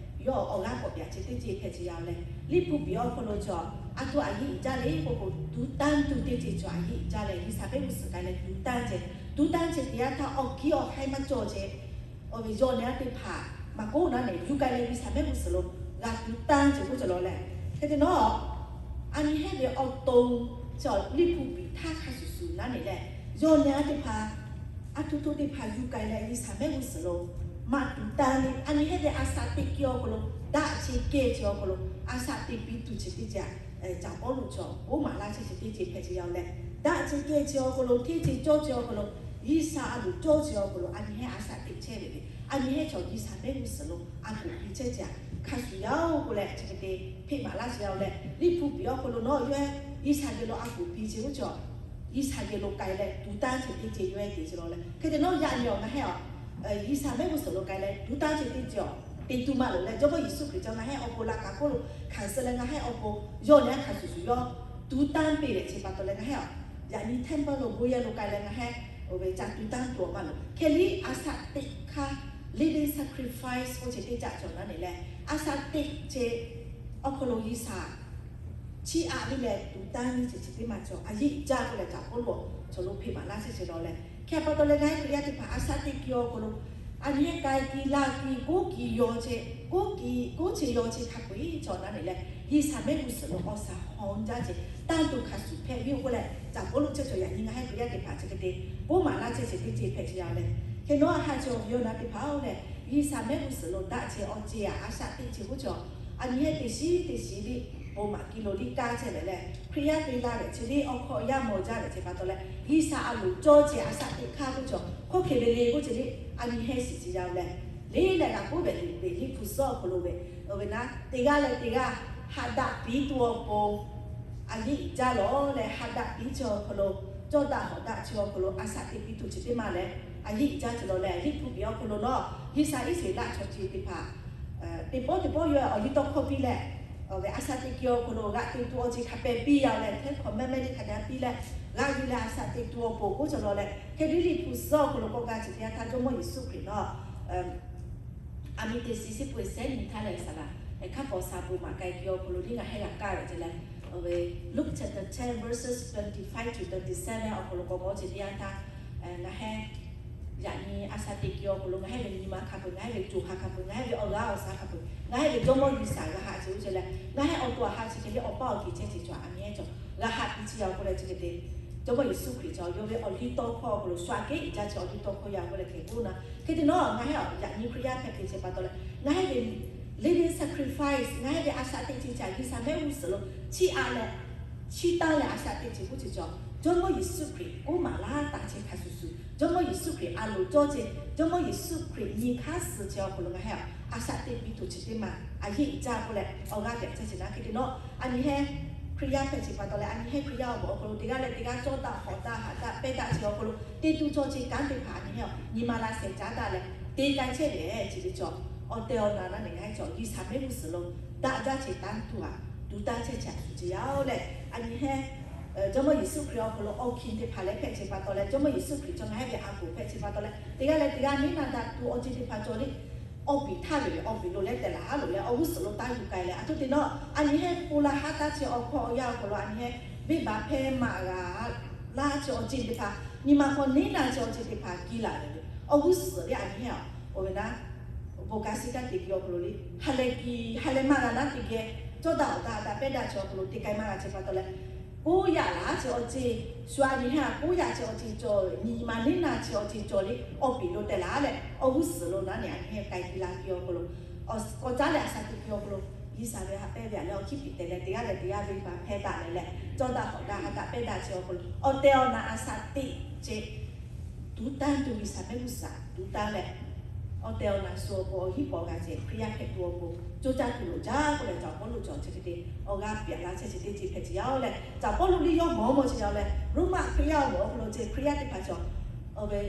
yawˇ awˬ g'aˇ k'awꞈ pyaꞈ ce teˇ ce hpehꞈ ce yaˇ-oˬ leh, Liꞈ hpu piˍ awˬ hk'aw lo cawˬ, a htoꞈ a yeˇ jaˇ le k'o k'o, tuˉ tanˇ tuˬ teˇ ce cawˬ, a yeˇ jaˇ leh G'uiˬsha mehˆ g'uˇ suhˍ k'ai leh tuˉ tanˇ ce, tuˉ tanˇ ce teˇ yanˇ htaˇ awˬ kiˇ awˬ haiˉ maˇ cawˬ ce, awˬ ve yawˇ nehˬ a teˇ hpaˍ maˇ k'oˆ naˉ nehˬ yuˬ k'ai leh G'uiˬsha mehˆ g'uˇ suhˍ lo g'a tuˉ tanˇ ce k'oˆ cawˬ law leh, hk'e te nawˉ a nyi heˆ ve awˬ to cawˬ Liꞈ hpu piˍ htaˇ hk'a shuˍ shuˍ naˉ nehˬ leh, yawˇ nehˬ a teˇ hpaˍ a htoꞈ htoꞈ teˇ hpaˍ yuˬ k'ai leh G'uiˬsha mehˆ g'uˇ suhˍ lo maˇ tuˉ tanˇ le. A nyi heˆ ve a shaꞈ teꞈ kiˇ awˬ hk'aw lo, daꞈ ce kehˬ ce awˬ hk'aw lo a shaꞈ teꞈ piˇ tuˬ ce teˇ ce, Caˍ Pawˇluꞈ cawˬ Pawˇluꞈ maˍ laˇ chehˇ ce teˇ ce hpehꞈ ce yaˇ-oˬ leh, daꞈ ce kehˬ ce awˬ hk'aw lo, hteˇ ce cawˇ ce awˬ hk'aw lo, G'uiˬsha a loˍ cawˇ ce awˬ hk'aw lo a nyi heˆ a shaꞈ teꞈ chehˇ ve le. A nyi heˆ cawˬ G'uiˬsha mehˆ g'uˇ suhˍ lo a htoꞈ piˇ chehˇ ce a hk'a shuˍ yaˇ-oˬ k'oˆ leh chi hk'e te hpeꞈ maˍ laˇ ce yaˇ-oˬ leh, Liꞈ hpu piˍ awˬ hk'aw lo nawˉ yawˇ G'uiˬsha geh lo a htoꞈ piˇ ce oˇ cawˬ, G'uiˬsha geh lo k'ai leh tuˉ tanˇ ce teˇ ce yawˇ ehˉ te ce law leh, hk'e te nawˉ yaꞈ nyi awˬ ngaˬ heˆ a G'uiˬsha mehˆ g'uˇ suhˍ lo k'ai leh tuˉ tanˇ ce teˇ ce awˬ te tuˬ maˇ loˍ leh, Jawˇmawˇ Yeˍsuˆ Hkriꞈ cawˬ ngaˬ heˆ awˬ pon laꞈ kaˍ hk'oˆ lo hkanˍ suh leh ngaˬ heˆ awˬ pon yawˇ nehˬ a hk'a shuˍ shuˍ yawˇ tuˉ tanˇ piˇ leh chi pa taw leh ngaˬ heˆ a yaꞈ nyi temple lo bon yehˬ lo k'ai leh ngaˬ heˆ oˇ ve ca tuˉ tanˇ tuˬ awˬ maˇ loˍ. Hk'e liˇ a shaꞈ teꞈ hk'aˇ living sacrifice k'oˆ ce teˇ caꞈ cawˬ naˉ nehˬ leh, a shaꞈ teꞈ ce awˬ hk'aw lo G'uiˬsha chiˇ aꞈ viˇ leh tuˉ tanˇ ce chi teˇ maˬ cawˬ, a yeˇ jaˇ k'oˆ leh Caˍ Pawˇluꞈ awˬ cawˬ lo hpeꞈ maˍ laˇ chehˇ ce law leh, hk'e pa taw leh ngaˬ heˆ Hkriꞈ yaˇ teˇ hpaˍ a shaꞈ teꞈ kiˇ awˬ hk'aw lo a nyi heˆ k'ai kiˇ laˇ kiˇ k'oˆ kiˇ yaw ce, k'oˆ kiˇ k'oˆ ce yaw ce hk'a peu-eˬ cawˬ naˉ nehˬ leh, G'uiˬsha mehˆ g'uˇ suhˍ lo awˬ shaˍ hawˍ jaˇ ce tanˇ tuˬ hk'a shuˍ hpehꞈ ve yoˬ k'oˆ leh, Caˍ Pawˇluꞈ chehˇ cawˬ yaꞈ nyi ngaˬ heˆ Hkriꞈ yaˇ teˇ hpaˍ chi hk'e te k'oˆ maˍ laˇ chehˇ ce teˇ ce hpehꞈ ce yaˇ leh, hk'e nawˉ a ha cawˬ ve yoˬ naˉ teˇ hpaˍ-oˬ leh, G'uiˬsha mehˆ g'uˇ suhˍ lo daꞈ ce awˬ ce a a shaꞈ teꞈ ce k'oˆ cawˬ, a nyi heˆ teˇ shiˉ teˇ shiˉ liˇ bon maˍ kiˇ lo liˇ kaˇ chehˇ leh leh, Hkriꞈ yaˇ te laˇ ve chi liˇ awˬ hk'aw yaˇ mawˬ jaˇ ve chi pa taw leh, G'uiˬsha a loˍ cawˇ ce a shaꞈ teꞈ hk'aˇ k'oˆ cawˬ hk'oˆ hk'e ve le k'oˆ ce liˇ a nyi heˆ shiˍ ce yaˇ leh, liˇ leh g'a k'oˆ ve liꞈ ve Liꞈ hpu suhˉ awˬ hk'aw lo ve, oˇ ve naˉ teˇ g'aˇ leh teˇ g'aˇ haꞈ daꞈ piˇ tuˬ awˬ pon a yeˇ jaˇ lawˬ leh, haꞈ daꞈ piˇ chi awˬ hk'aw lo, cawˇ daꞈ hawˍ daꞈ chi awˬ hk'aw lo a shaꞈ teꞈ piˇ tuˬ chi teˇ maˬ leh, a yeˇ jaˇ ce law leh, Liꞈ hpu piˍ awˬ hk'aw lo nawˉ G'uiˬsha Iˉsaˍreˍlaˆ chaw ce teˇ hpaˍ teˇ pawˆ teˇ pawˆ yawˇ awˬ liˇ tawˇ hkawˇ piˇ leh, awˬ ve a shaꞈ teꞈ kiˇ awˬ hk'aw lo g'aꞈ te tuˬ awˬ ce hk'a pehˍ piˇ yaˇ leh, hteˇ hk'awꞈ mehˆ mehˆ teˇ hk'a daꞈ piˇ leh, g'aꞈ yuˬ leh a shaꞈ teꞈ tuˬ awˬ pon k'oˆ cawˬ law leh, hk'e liˇ Liꞈ hpu suhˉ awˬ hk'aw lo k'awꞈ g'a ce teˇ yanˇ htaˇ Jawˇmawˇ Yeˍsuˆ Hkriꞈ nawˉ a miˬ teˇ shiˍ shiˉ pui sehˉ nyi htaˇ leh saˍ laꞈ hk'a paw sha bon maˍ k'ai kiˇ awˬ hk'aw lo liˇ ngaˬ heˆ g'a kaˇ ve ce leh, oˇ ve Luke chapter ten verses twenty five to twenty seven awˬ hk'aw lo k'awꞈ g'awˇ ce teˇ yanˇ htaˇ, ngaˬ heˆ yaꞈ nyi a shaꞈ teꞈ kiˇ awˬ hk'aw lo ngaˬ heˆ ve nyi ma hk'a peu-eˬ, ngaˬ heˆ ve co ha hk'a peu-eˬ, ngaˬ heˆ ve awˬ g'aˇ awˬ shaˍ hk'a peu-eˬ, ngaˬ heˆ ve Jawˇmawˇ G'uiˬsha g'a haꞈ ce oˇ ce leh, ngaˬ heˆ awˬ to a ha chi hk'e liˇ awˬ paˇ awˬ kiˬ chehˇ ce cawˬ a nyi heˆ cawˬ g'a haꞈ piˇ chi yaˇ k'oˆ leh chi hk'e te Jawˇmawˇ Yeˍsuˆ Hkriꞈ cawˬ yawˇ ve awˬ liˇ tawˇ hkawˇ awˬ hk'aw lo shu aꞈ kehˉ iˉ jaˇ chi awˬ liˇ tawˇ hkawˇ yaˇ k'oˆ leh hk'e k'oˆ naˉ. Hk'e te nawˉ ngaˬ heˆ yaꞈ nyi Hkriꞈ yaˇ hpehꞈ te ce pa taw leh, ngaˬ heˆ ve living sacrifice, ngaˬ heˆ ve a shaꞈ teꞈ ce ca G'uiˬsha mehˆ g'uˇ suhˍ lo chiˇ aꞈ leh chiˇ taˇ leh a shaꞈ teꞈ ce k'oˆ ce cawˬ, Jawˇmawˇ Yeˍsuˆ Hkriꞈ k'oˆ maˍ laˇ taˍ chehˇ hk'a shuˍ shuˍ, Jawˇmawˇ Yeˍsuˆ Hkriꞈ a loˍ cawˇ ce, Jawˇmawˇ Yeˍsuˆ Hkriꞈ nyi hk'aˇ suh ce awˬ hk'aw lo ngaˬ heˆ a shaꞈ teꞈ piˇ tuˬ chi teˇ maˬ a yeˇ jaˇ k'oˆ leh awˬ g'aˇ pehꞈ chehˇ ce naˉ. Hk'e te nawˉ a nyi heˆ Hkriꞈ yaˇ hpehꞈ ce pa taw leh, a nyi heˆ Hkriꞈ yaˇ awˬ moˍ awˬ hk'aw lo teˇ g'aˇ leh teˇ g'aˇ cawˇ daꞈ hawˍ daꞈ haꞈ daꞈ pehˇ daꞈ ce awˬ hk'aw lo te tuˬ cawˇ ce kanˉ teˇ hpaˍ a nyi heˆ nyi ma la shehˍ caˉ daꞈ leh te k'ai chehˇ ve ce ve cawˬ, awˬ tehˬ awˬ na naˉ nehˬ ngaˬ heˆ cawˬ G'uiˬsha mehˆ g'uˇ suhˍ lo daꞈ jaˇ ce tanˇ tuˬ a tuˉ tanˇ chehˇ ce a shuˍ ce yaˇ-oˬ leh, a nyi heˆ Jawˇmawˇ Yeˍsuˆ Hkriꞈ awˬ hk'aw lo awˬ hkiˬ teˇ hpaˍ leh hpehꞈ ce pa taw leh, Jawˇmawˇ Yeˍsuˆ Hkriꞈ cawˬ ngaˬ heˆ ve a poˍ hpehꞈ ce pa taw leh, teˇ g'aˇ leh teˇ g'aˇ neˇ na daꞈ tuˬ awˬ ce teˇ hpaˍ cawˬ le awˬ piˍ htaˇ ve ve awˬ piˍ lo leh tehˬ laˬ haˉ loꞈ leh awˬ g'uˇ suhˍ lo taˇ yuˬ k'ai leh, a htoꞈ te nawˉ a nyi heˆ po la haˉ taˇ chi awˬ hkawˇ awˬ yanˇ awˬ hk'aw lo a nyi heˆ venˇbaˆ hpehˇ maꞈ g'a laˇ chi awˬ ce teˇ hpaˍ, nyi ma hk'aw neˇ na chi awˬ ce teˇ hpaˍ kiˇ laˬ ve awˬ g'uˇ suhˍ le a nyi heˆ oˇ ve naˉ, bon ka shiˉ kaˇ teꞈ kiˇ awˬ hk'aw lo le ha leh kiˇ ha leh maˇ g'a naˉ teˇ geh cawˇ daꞈ awˬ daꞈ daꞈ pehˇ daꞈ chi awˬ hk'aw lo te k'ai maˇ g'a ce pa taw leh, k'oˆ yaꞈ laˇ chi awˬ ce, shu a nyi heˆ k'oˆ yaꞈ chi awˬ ce cawˬ, nyi ma neˇ na chi awˬ ce cawˬ le awˬ piˍ lo tehˬ laˬ leh awˬ g'uˇ suhˍ lo naˉ nehˬ a nyi heˆ k'ai kiˇ la kiˇ awˬ hk'aw lo k'awꞈ caˉ leh a shaꞈ teꞈ kiˇ awˬ hk'aw lo G'uiˬsha ve haꞈ pehnˇ ve a leh awˬ hkiˉ piˍ tehˬ leh teˇ g'aˇ leh teˇ g'aˇ venˇbaˆ hpehˇ daꞈ leh leh cawˇ daꞈ hawˍ daꞈ ha daꞈ pehˇ daꞈ chi awˬ hk'aw lo awˬ tehˬ awˬ na a shaꞈ teꞈ ce tuˉ tanˇ tuˬ G'uiˬsha mehˆ g'uˇ suhˍ tuˉ tanˇ leh, awˬ tehˬ awˬ na shu awˬ pon awˬ hiˉ paw g'a ce Hkriꞈ yaˇ hpehꞈ tuˬ awˬ pon coˇ caˇ tuˬ loˍ jaˇ k'oˆ leh Caˍ Pawˇluꞈ cawˬ chi hk'e te awˬ g'aˇ piˇ laˇ chehˇ chi teˇ ce hpehꞈ ce yaˇ-oˬ leh, Caˍ Pawˇluꞈ liˇ yawˇ mawˬ mawˬ ce yaˇ-oˬ leh, Roˉmaꞈ Hkriꞈ yaˇ awˬ moˍ awˬ hk'aw lo ce Hkriꞈ yaˇ teˇ hpaˍ cawˬ, awˬ ve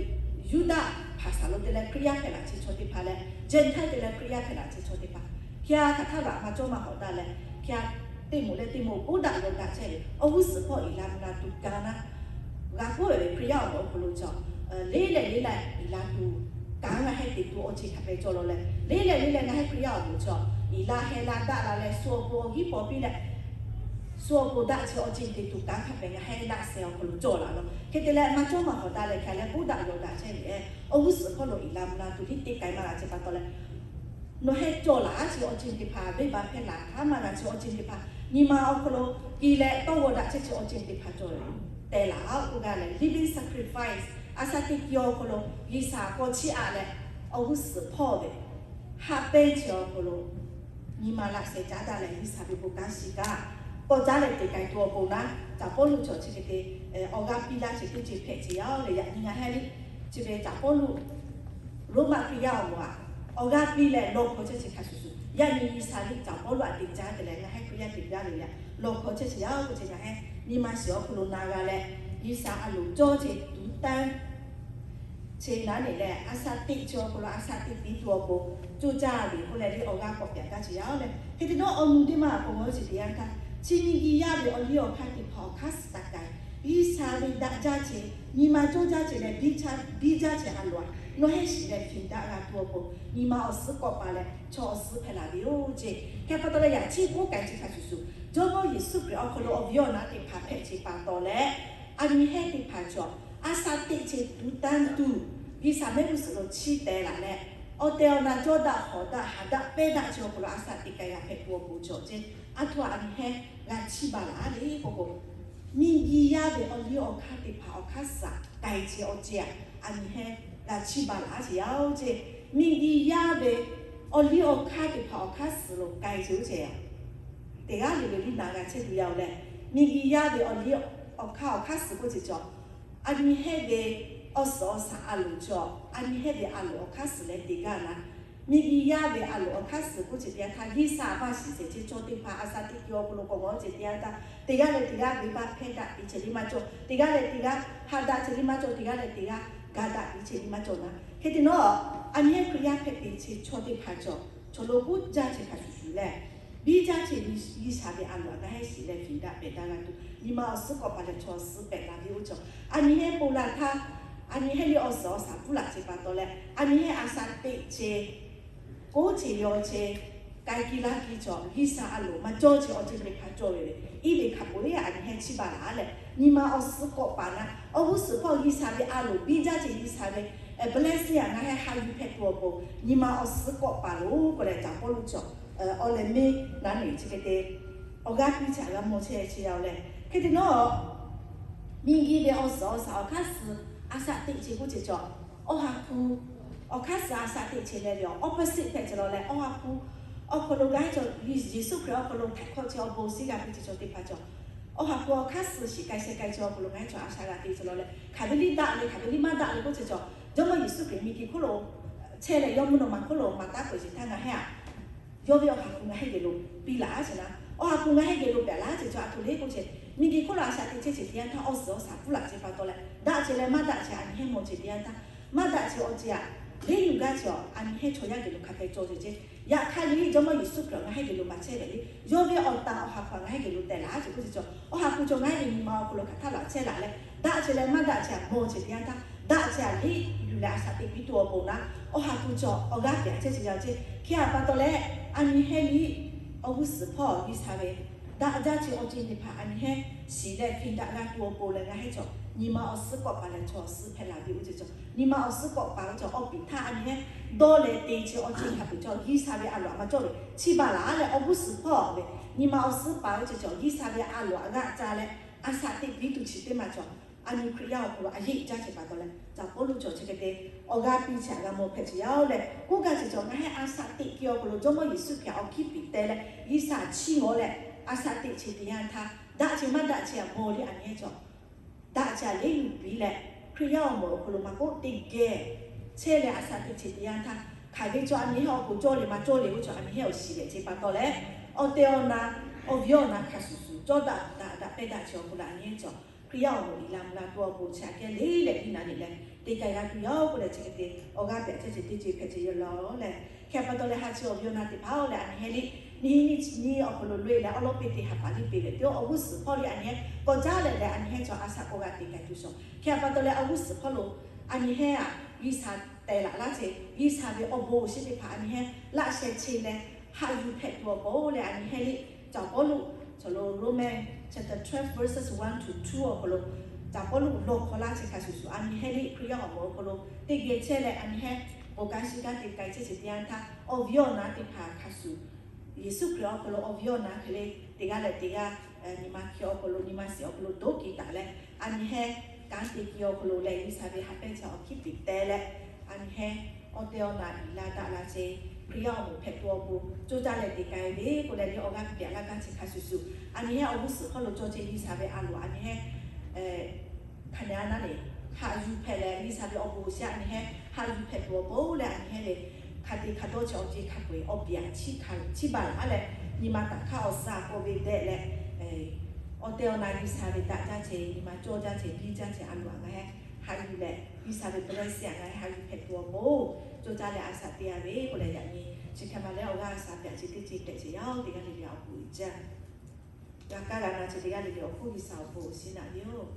Yuˇdaꞈ hpaˍ saˍ lo te leh Hkriꞈ yaˇ hpehꞈ laˬ ce chaw teˇ hpaˍ leh, Gentile te leh Hkriꞈ yaˇ hpehꞈ laˬ ce chaw teˇ hpaˍ, hk'e a hk'aˬ htaˇ laꞈ maˇ cawˇ maˇ hawˍ daꞈ leh, hk'e a teˇ moˍ leh teˇ moˍ k'oˆ daꞈ yaw daꞈ chehˇ ve awˬ g'uˇ suhˍ hpawˇ iˍ la mvuh la tuˬ kaˇ naˉ, g'a k'oˆ ve Hkriꞈ yaˇ awˬ moˍ awˬ hk'aw lo cawˬ, le lehˬ le lehˬ iˍ la tuˬ kaˇ ngaˬ heˆ teꞈ tuˬ awˬ ce hk'a pehꞈ cawˬ law leh, le lehˬ le lehˬ ngaˬ heˆ Hkriꞈ yaˇ awˬ moˍ cawˬ Iˍ la heh la daꞈ la leh shu awˬ pon awˬ hiˉ paw piˇ leh, shu awˬ pon daꞈ chi awˬ ceuˬ te tuˬ kanˉ hk'a pehꞈ ngaˬ heh daꞈ sheh awˬ hk'aw lo cawˬ laˬ lawˬ. Hk'e te leh maˇ cawˇ maˇ hawˍ daꞈ leh hk'a leh k'oˆ daꞈ yawˬ daꞈ chehˇ ve, awˬ g'uˇ suhˍ hpawˇ lo iˍ la mvuh la tuˬ liˇ te k'ai maˇ g'a chehˇ pa taw leh, nawˬ heh cawˬ laˬ a chi awˬ ceuˬ teˇ hpaˍ, venˇ baˆ hpehˇ laˬ htaˇ maˇ g'a chi awˬ ceuˬ teˇ hpaˍ, nyi ma awˬ hk'aw lo iˍ leh tawˇ g'awˬ daꞈ chehˇ chi awˬ ceuˬ teˇ hpaˍ cawˬ teh laˬ a k'oˆ gaˇ leh, living sacrifice, a shaꞈ teꞈ kiˇ awˬ hk'aw lo G'uiˬsha k'awꞈ chiˇ aꞈ leh, awˬ g'uˇ suhˍ hpawˇ ve haꞈ pehnˇ chi awˬ hk'aw lo nyi ma laꞈ sheh caˉ daꞈ leh G'uiˬsha ve bon kanˉ shiˍ kaꞈ k'awꞈ caˉ leh te k'ai tuˬ awˬ pon naˉ, caˍ Pawˇluꞈ chaw chi hk'e te awˬ g'aˇ piˇ laˇ chi teˇ ceuˬ hpehꞈ ce yaˇ-oˬ leh, yaꞈ nyi ngaˬ heh liˇ chi ve caˍ Pawˇluꞈ Roˉmaꞈ Hkriꞈ yaˇ awˬ moˍ aꞈ awˬ g'aˇ piˇ leh lawˬ hkawˇ chehˇ chi hk'a shuˍ shuˍ, yaꞈ nyi G'uiˬsha liˇ caˍ Pawˇluꞈ aꞈ te caˉ te leh ngaˬ heh Hkriꞈ yaˇ teˇ g'aˇ le le lawˬ hkawˇ chehˇ chi yaˇ-oˬ k'o chi ngaˬ heh nyi ma shiˍ awˬ hk'aw lo na g'a leh, G'uiˬsha a loˍ cawˇ ce tuˬ tanˇ ce naˉ ne leh, a shaꞈ teꞈ chi awˬ hk'aw lo a shaꞈ teꞈ piˇ tuˬ awˬ pon coˇ caˇ ve k'oˆ leh liˇ awˬ g'aˇ k'awꞈ pyaꞈ gaˇ ce yaˇ-oˬ leh, hk'e te nawˉ awˬ nu teˇ maˇ k'awꞈ ngaˬ hui chi teˇ yanˇ htaˇ, chi miˬ guiˬ yaˇ ve awˬ liˇ awˬ hk'aˇ teˇ hpaˍ awˬ hk'aˇ suh taˍ k'ai, G'uiˬsha ve daꞈ jaˇ ce, nyi ma cawˇ jaˇ ce leh biˇ jaˇ ce a loˍ aꞈ nawˬ heh shiˍ leh hpehꞈ daꞈ g'a tuˬ awˬ pon, nyi ma awˬ suhˉ k'awꞈ paˍ leh chaw awˬ suhˉ hpehꞈ laˬ ve yoˬ ce. Hk'e pa taw leh yaꞈ chi k'oˆ k'ai chi hk'a shuˍ shuˍ, Jawˇmawˇ Yeˍsuˆ Hkriꞈ awˬ hk'aw lo awˬ viˉ awˬ naˉ teˇ hpaˍ hpehꞈ ce pa taw leh, a nyi heh teˇ hpaˍ cawˬ a shaꞈ teꞈ ce tuˬ tanˇ tuˬ, G'uiˬsha mehˆ g'uˇ suhˍ lo chiˇ teh laˬ leh, awˬ tehˬ awˬ na cawˇ daꞈ hawˍ daꞈ haꞈ daꞈ pehnˇ daꞈ chi awˬ hk'aw lo a shaꞈ teꞈ k'ai g'a hpehꞈ tuˬ awˬ pon cawˬ ce. A htoꞈ a nyi heh g'a chiˇ baˬ laˬ le k'oˆ k'o, miˬ guiˬ yaˇ ve awˬ liˇ awˬ hk'aˇ teˇ hpaˍ awˬ hk'aˇ suh k'ai ce awˬ ce aꞈ a nyi heh g'a chiˇ baˬ laˬ ce yaˇ-oˬ ce. Miˬ guiˬ yaˇ ve awˬ liˇ awˬ hk'aˇ teˇ hpaˍ awˬ hk'aˇ suh lo k'ai ce oˇ ce, teˇ g'aˇ le le liˇ na g'a chehˇ tuˬ yaˇ-oˬ leh, miˬ guiˬ yaˇ ve awˬ liˇ awˬ hk'aˇ awˬ hk'aˇ suh k'oˆ ce cawˬ, a nyi heh ve awˬ suhˍ awˬ shaˍ a loˍ cawˬ, a nyi heh ve a loˍ awˬ hk'aˇ suh leh te gaˇ na, miˬ guiˬ yaˇ ve a loˍ awˬ hk'aˇ suh k'oˆ ce teˇ yanˇ htaˇ, G'uiˬsha maˇ shiˍ shehˍ ce chaw teˇ hpaˍ a shaꞈ teꞈ kiˇ awˬ hk'aw lo k'awꞈ g'awˬ ce teˇ yanˇ htaˇ, teˇ g'aˇ leh teˇ g'aˇ venˇbaˆ hpehˇ daꞈ piˇ chehˇ liˇ maˇ cawˬ, teˇ g'aˇ leh teˇ g'aˇ haꞈ daꞈ chehˇ liˇ maˇ cawˬ, teˇ g'aˇ leh teˇ g'aˇ ga daꞈ piˇ chehˇ liˇ maˇ cawˬ na. Hk'e te nawˉ, a nyi heh Hkriꞈ yaˇ hpehꞈ te ce chaw teˇ hpaˍ cawˬ, chaw lo k'oˆ jaˇ ce hk'a shuˍ shuˍ leh, biˇ jaˇ ce G'uiˬsha ve a loˍ aꞈ ngaˬ heh shiˍ leh hpehꞈ daꞈ pehˬ daꞈ g'a tuˬ, nyi ma awˬ suhˉ k'awꞈ paˍ leh chaw suhˉ pehꞈ laˬ ve oˇ cawˬ. A nyi heh po la htaˇ, a nyi heh liˇ awˬ suhˍ awˬ shaˍ puˉ laˬ ce pa taw leh, a nyi heh a shaꞈ teꞈ ce k'oˆ ce yaw ce k'ai kiˇ laˇ kiˇ cawˬ, G'uiˬsha a loˍ maˇ cawˇ ce awˬ ceuˬ teˇ hpaˍ cawˬ ve le. Iˉ ve hk'a peu-eˬ a nyi heh chiˇ baˬ laˬ leh, nyi ma awˬ suhˉ k'awꞈ paˍ na, awˬ g'uˇ suhˍ hpawˇ G'uiˬsha ve a loˍ biˇ jaˇ ce G'uiˬsha ve blessing aꞈ ngaˬ heh haꞈ yuˬ hpehꞈ tuˬ awˬ pon, nyi ma awˬ suhˉ k'awꞈ paˍ loˬ k'oˆ leh caˍ Pawˇluꞈ cawˬ awˬ leh meˇ naˉ ne chi hk'e te awˬ g'aˇ piˇ ce a g'a mawˬ chehˇ ce yaˇ-oˬ leh, hk'e te nawˉ miˬ guiˬ ve awˬ suhˍ awˬ shaˍ awˬ hk'aˇ suh a shaꞈ teꞈ ce k'oˆ ce cawˬ, awˬ ha hpu awˬ hk'aˇ suh a shaꞈ teꞈ ce leh ve awˬ opposite hpehꞈ ce law leh, awˬ ha hpu awˬ hk'aw lo g'a cawˬ, Yeˍsuˆ Hkriꞈ awˬ hk'aw lo htaiˍ hkawˇ ce awˬ bon shiˍ g'a piˇ ce chaw teˇ hpaˍ cawˬ, awˬ ha hpu awˬ hk'aˇ suh shiˍ k'ai sheh k'ai ce awˬ hk'aw lo g'a cawˬ a shaꞈ g'a teꞈ ce law leh, hk'aˬ ve liˇ daꞈ le hk'aˬ ve liˇ maˇ daꞈ le k'oˆ ce cawˬ, Jawˇmawˇ Yeˍsuˆ Hkriꞈ miˬ guiˬ hk'oˆ lo chehˇ leh yawˇ mvuhˇ naw ma hk'oˆ lo maˍ taˉ k'oꞈ-e ce htaˇ ngaˬ heh aꞈ yawˇ ve awˬ ha hpu ngaˬ heh geh lo piˇ laˬ ce na, awˬ ha hpu ngaˬ heh geh lo pehꞈ laˇ ce cawˬ a htoꞈ le k'oˆ ce, miˬ guiˬ hk'oˆ lo a shaꞈ teꞈ chehˇ ce teˇ yanˇ htaˇ awˬ suhˍ awˬ shaˍ puˉ laˬ ce pa taw leh, daꞈ ce leh maˇ daꞈ ce a nyi heh mawˬ ce teˇ yanˇ htaˇ, maˇ daꞈ ce awˬ ce aꞈ leˉ yuˬ gaˇ ce a nyi heh chaw yaˇ geh lo hk'a hk'e cawˬ ce ce. Yaꞈ hk'aˇ liˇ Jawˇmawˇ Yeˍsuˆ Hkriꞈ ngaˬ heh geh lo maˍ chehˇ ve le, yawˇ ve awˬ taˍ awˬ ha hpu ngaˬ heh geh lo tehꞈ laˇ ce k'oˆ ce cawˬ, awˬ ha hpu cawˬ ngaˬ heh ve nyi ma awˬ hk'aw lo hk'aˬ htaˇ laꞈ chehˇ laˬ leh, daꞈ ce leh maˇ daꞈ ce aꞈ mawˬ ce teˇ yanˇ htaˇ, daꞈ ce aꞈ leˉ yuˬ leh a shaꞈ teꞈ piˇ tuˬ awˬ pon naˉ, awˬ ha hpu cawˬ awˬ g'aˇ pehˬ chehˇ ce yaˇ ce. Hk'e a pa taw leh, a nyi heh liˇ awˬ g'uˇ suhˍ hpawˇ G'uiˬsha ve daꞈ jaˇ ce awˬ ceuˬ teˇ hpaˍ a nyi heh shiˍ leh hpehꞈ daꞈ g'a tuˬ awˬ pon leh ngaˬ heh cawˬ nyi ma awˬ suhˉ k'awꞈ paˍ leh chaw suhˉ hpehꞈ laˬ ve oˇ ce cawˬ, nyi ma awˬ suhˉ k'awꞈ paˍ oˇ cawˬ awˬ piˍ htaˇ a nyi heh dawˇ leh te ce awˬ ceuˬ hk'a peu-eˬ cawˬ G'uiˬsha ve a loˍ aꞈ maˇ cawˇ ve chiˇ baˬ laˬ leh awˬ g'uˇ suhˍ hpawˇ ve nyi ma awˬ suhˉ paˍ oˇ ce cawˬ G'uiˬsha ve a loˍ aꞈ g'aꞈ ca leh a shaꞈ teꞈ piˇ tuˬ chi teˇ maˬ cawˬ. A nyi Hkriꞈ yaˇ awˬ hk'aw lo a yeˆ jaˇ ce pa taw leh caˍ Pawˇluꞈ cawˬ chi hk'e te awˬ g'aˇ piˇ ce aꞈ g'a mawˬ hpehꞈ ce yaˇ-oˬ leh, k'oˆ gaˇ ce cawˬ ngaˬ heh a shaꞈ teꞈ kiˇ awˬ hk'aw lo Jawˇmawˇ Yeˍsuˆ Hkriꞈ awˬ hkiˇ piˍ teh leh G'uiˬsha chiˇ ngawˬ leh a shaꞈ teꞈ ce teˇ yanˇ htaˇ, daꞈ ce maˇ daꞈ ce aꞈ mawˬ le a nyi heh cawˬ daꞈ ce aꞈ leˉ yuˬ piˇ leh, Hkriꞈ yaˇ awˬ moˍ awˬ hk'aw lo maˇ k'oˆ teˇ geh chehˇ leh a shaꞈ teꞈ ce teˇ yanˇ htaˇ, hk'aˬ ve cawˬ a nyi heh awˬ pon cawˇ le maˇ cawˇ le k'oˆ cawˬ a nyi heh awˬ shiˍ leh ce pa taw leh, awˬ tehˬ awˬ na, awˬ viˉ awˬ na hk'a shuˍ shuˍ cawˇ daꞈ daꞈ daꞈ pehˇ daꞈ ce awˬ hk'aw lo a nyi heh cawˬ Hkriꞈ yaˇ awˬ moˍ iˍ la mvuh la tuˬ awˬ pon chi aꞈ kehˉ le leh liˇ naˉ ne leh te k'ai g'a tuˬ yaˇ-oˬ k'oˆ leh chi hk'e te awˬ g'aˇ pehˬ chehˇ ce teˇ ceuˬ hpehꞈ ce yaˇ laˇ-oˬ leh, hk'e pa taw leh ha chi awˬ viˉ awˬ na teˇ hpaˍ-oˬ leh a nyi heh liˇ nyi nyi nyi awˬ hk'aw lo loꞈ-e leh awˬ lawn peˇ te ha paˍ liˇ peˇ ve teˇ awˬ g'uˇ suhˍ hpawˇ liˇ a nyi heh k'awꞈ caˉ leh leh a nyi heh cawˬ a shaꞈ k'awꞈ g'a te k'ai tuˬ shawˍ. Hk'e pa taw leh awˬ g'uˇ suhˍ hpawˇ lo a nyi heh aꞈ G'uiˬsha tehˬ laˬ laˇ ce, G'uiˬsha ve awˬ bon awˬ shinˉ teˇ hpaˍ a nyi heh laꞈ sheh che leh haꞈ yuˬ hpehꞈ tuˬ awˬ pon leh a nyi heˆ le. Caˍ Pawˇluꞈ chaw lo Romans chapter twelve verses one to two awˬ hk'aw lo, Caˍ Pawˇluꞈ lawˬ hk'aw laˇ chi hk'a shuˍ shuˍ a nyi heˆ le, Hkriꞈ yaˇ awˬ moˍ awˬ hk'aw lo teˇ geh chehˇ leh a nyi heˆ, bon kanˉ shiˍ kanˉ te k'ai chehˇ chi teˇ yanˇ htaˇ awˬ viˉ awˬ naˉ teˇ hpaˍ hk'a shuˍ Yeˍsuˆ Hkriꞈ awˬ hk'aw lo awˬ viˉ awˬ naˉ hk'e le, teˇ g'aˇ leh teˇ g'aˇ nyi ma hkeh awˬ hk'aw lo, nyi ma shiˍ awˬ hk'aw lo doꞈ kiˬ taˍ leh, a nyi heˆ kanˉ te kiˬ awˬ hk'aw lo leh G'uiˬsha ve haꞈ pehnˇ chi awˬ hkiˉ piˍ teh leh, a nyi heˆ awˬ tehˬ awˬ na iˬ la daꞈ la ce, Hkriꞈ yaˇ awˬ moˍ hpehꞈ tuˬ awˬ pon co caˇ leh te k'ai ve k'oˆ leh, awˬ g'aˇ piˇ pehˍ laˇ gaˇ chi hk'a shuˍ shuˍ a nyi heˆ awˬ g'uˇ suhˍ hk'aw lo cawˬ ce G'uiˬsha ve a loˍ a nyi heˆ hk'aˬ nehˬ a naˉ le, haꞈ yuˬ hpehꞈ leh G'uiˬsha ve awˬ bon awˬ shiˍ a nyi heˆ haꞈ yuˬ hpehꞈ tuˬ awˬ pon leh a nyi heˆ le, hk'a te hk'a dawˇ chi awˬ ceuˬ hk'a peu-eˬ awˬ piˍ a chiˇ baˬ laˬ a leh, nyi ma taˍ hk'aˇ awˬ suhˍ k'oˆ ve dehꞈ leh, awˬ tehˬ awˬ na G'uiˬsha ve daꞈ jaˇ ce, nyi ma cawˇ jaˇ ce, biˇ jaˇ ce a loˍ a ngaˬ heˆ haꞈ yuˬ leh, G'uiˬsha ve blessing a ngaˬ heˆ haꞈ yuˬ hpehꞈ tuˬ awˬ pon co caˇ leh a shaꞈ te a ve k'oˆ leh, yaꞈ nyi chi hk'e ma leh awˬ g'aˇ a shaꞈ piˇ a ce teˇ ce hpehꞈ ce yaˇ oˬ, teˇ g'aˇ le le awˬ bon uiˍ jaˇ. G'a kaˇ g'a na ce teˇ g'aˇ le le awˬ hkuˇ G'uiˬsha awˬ bon awˬ shiˍ naꞈ ve yoˬ.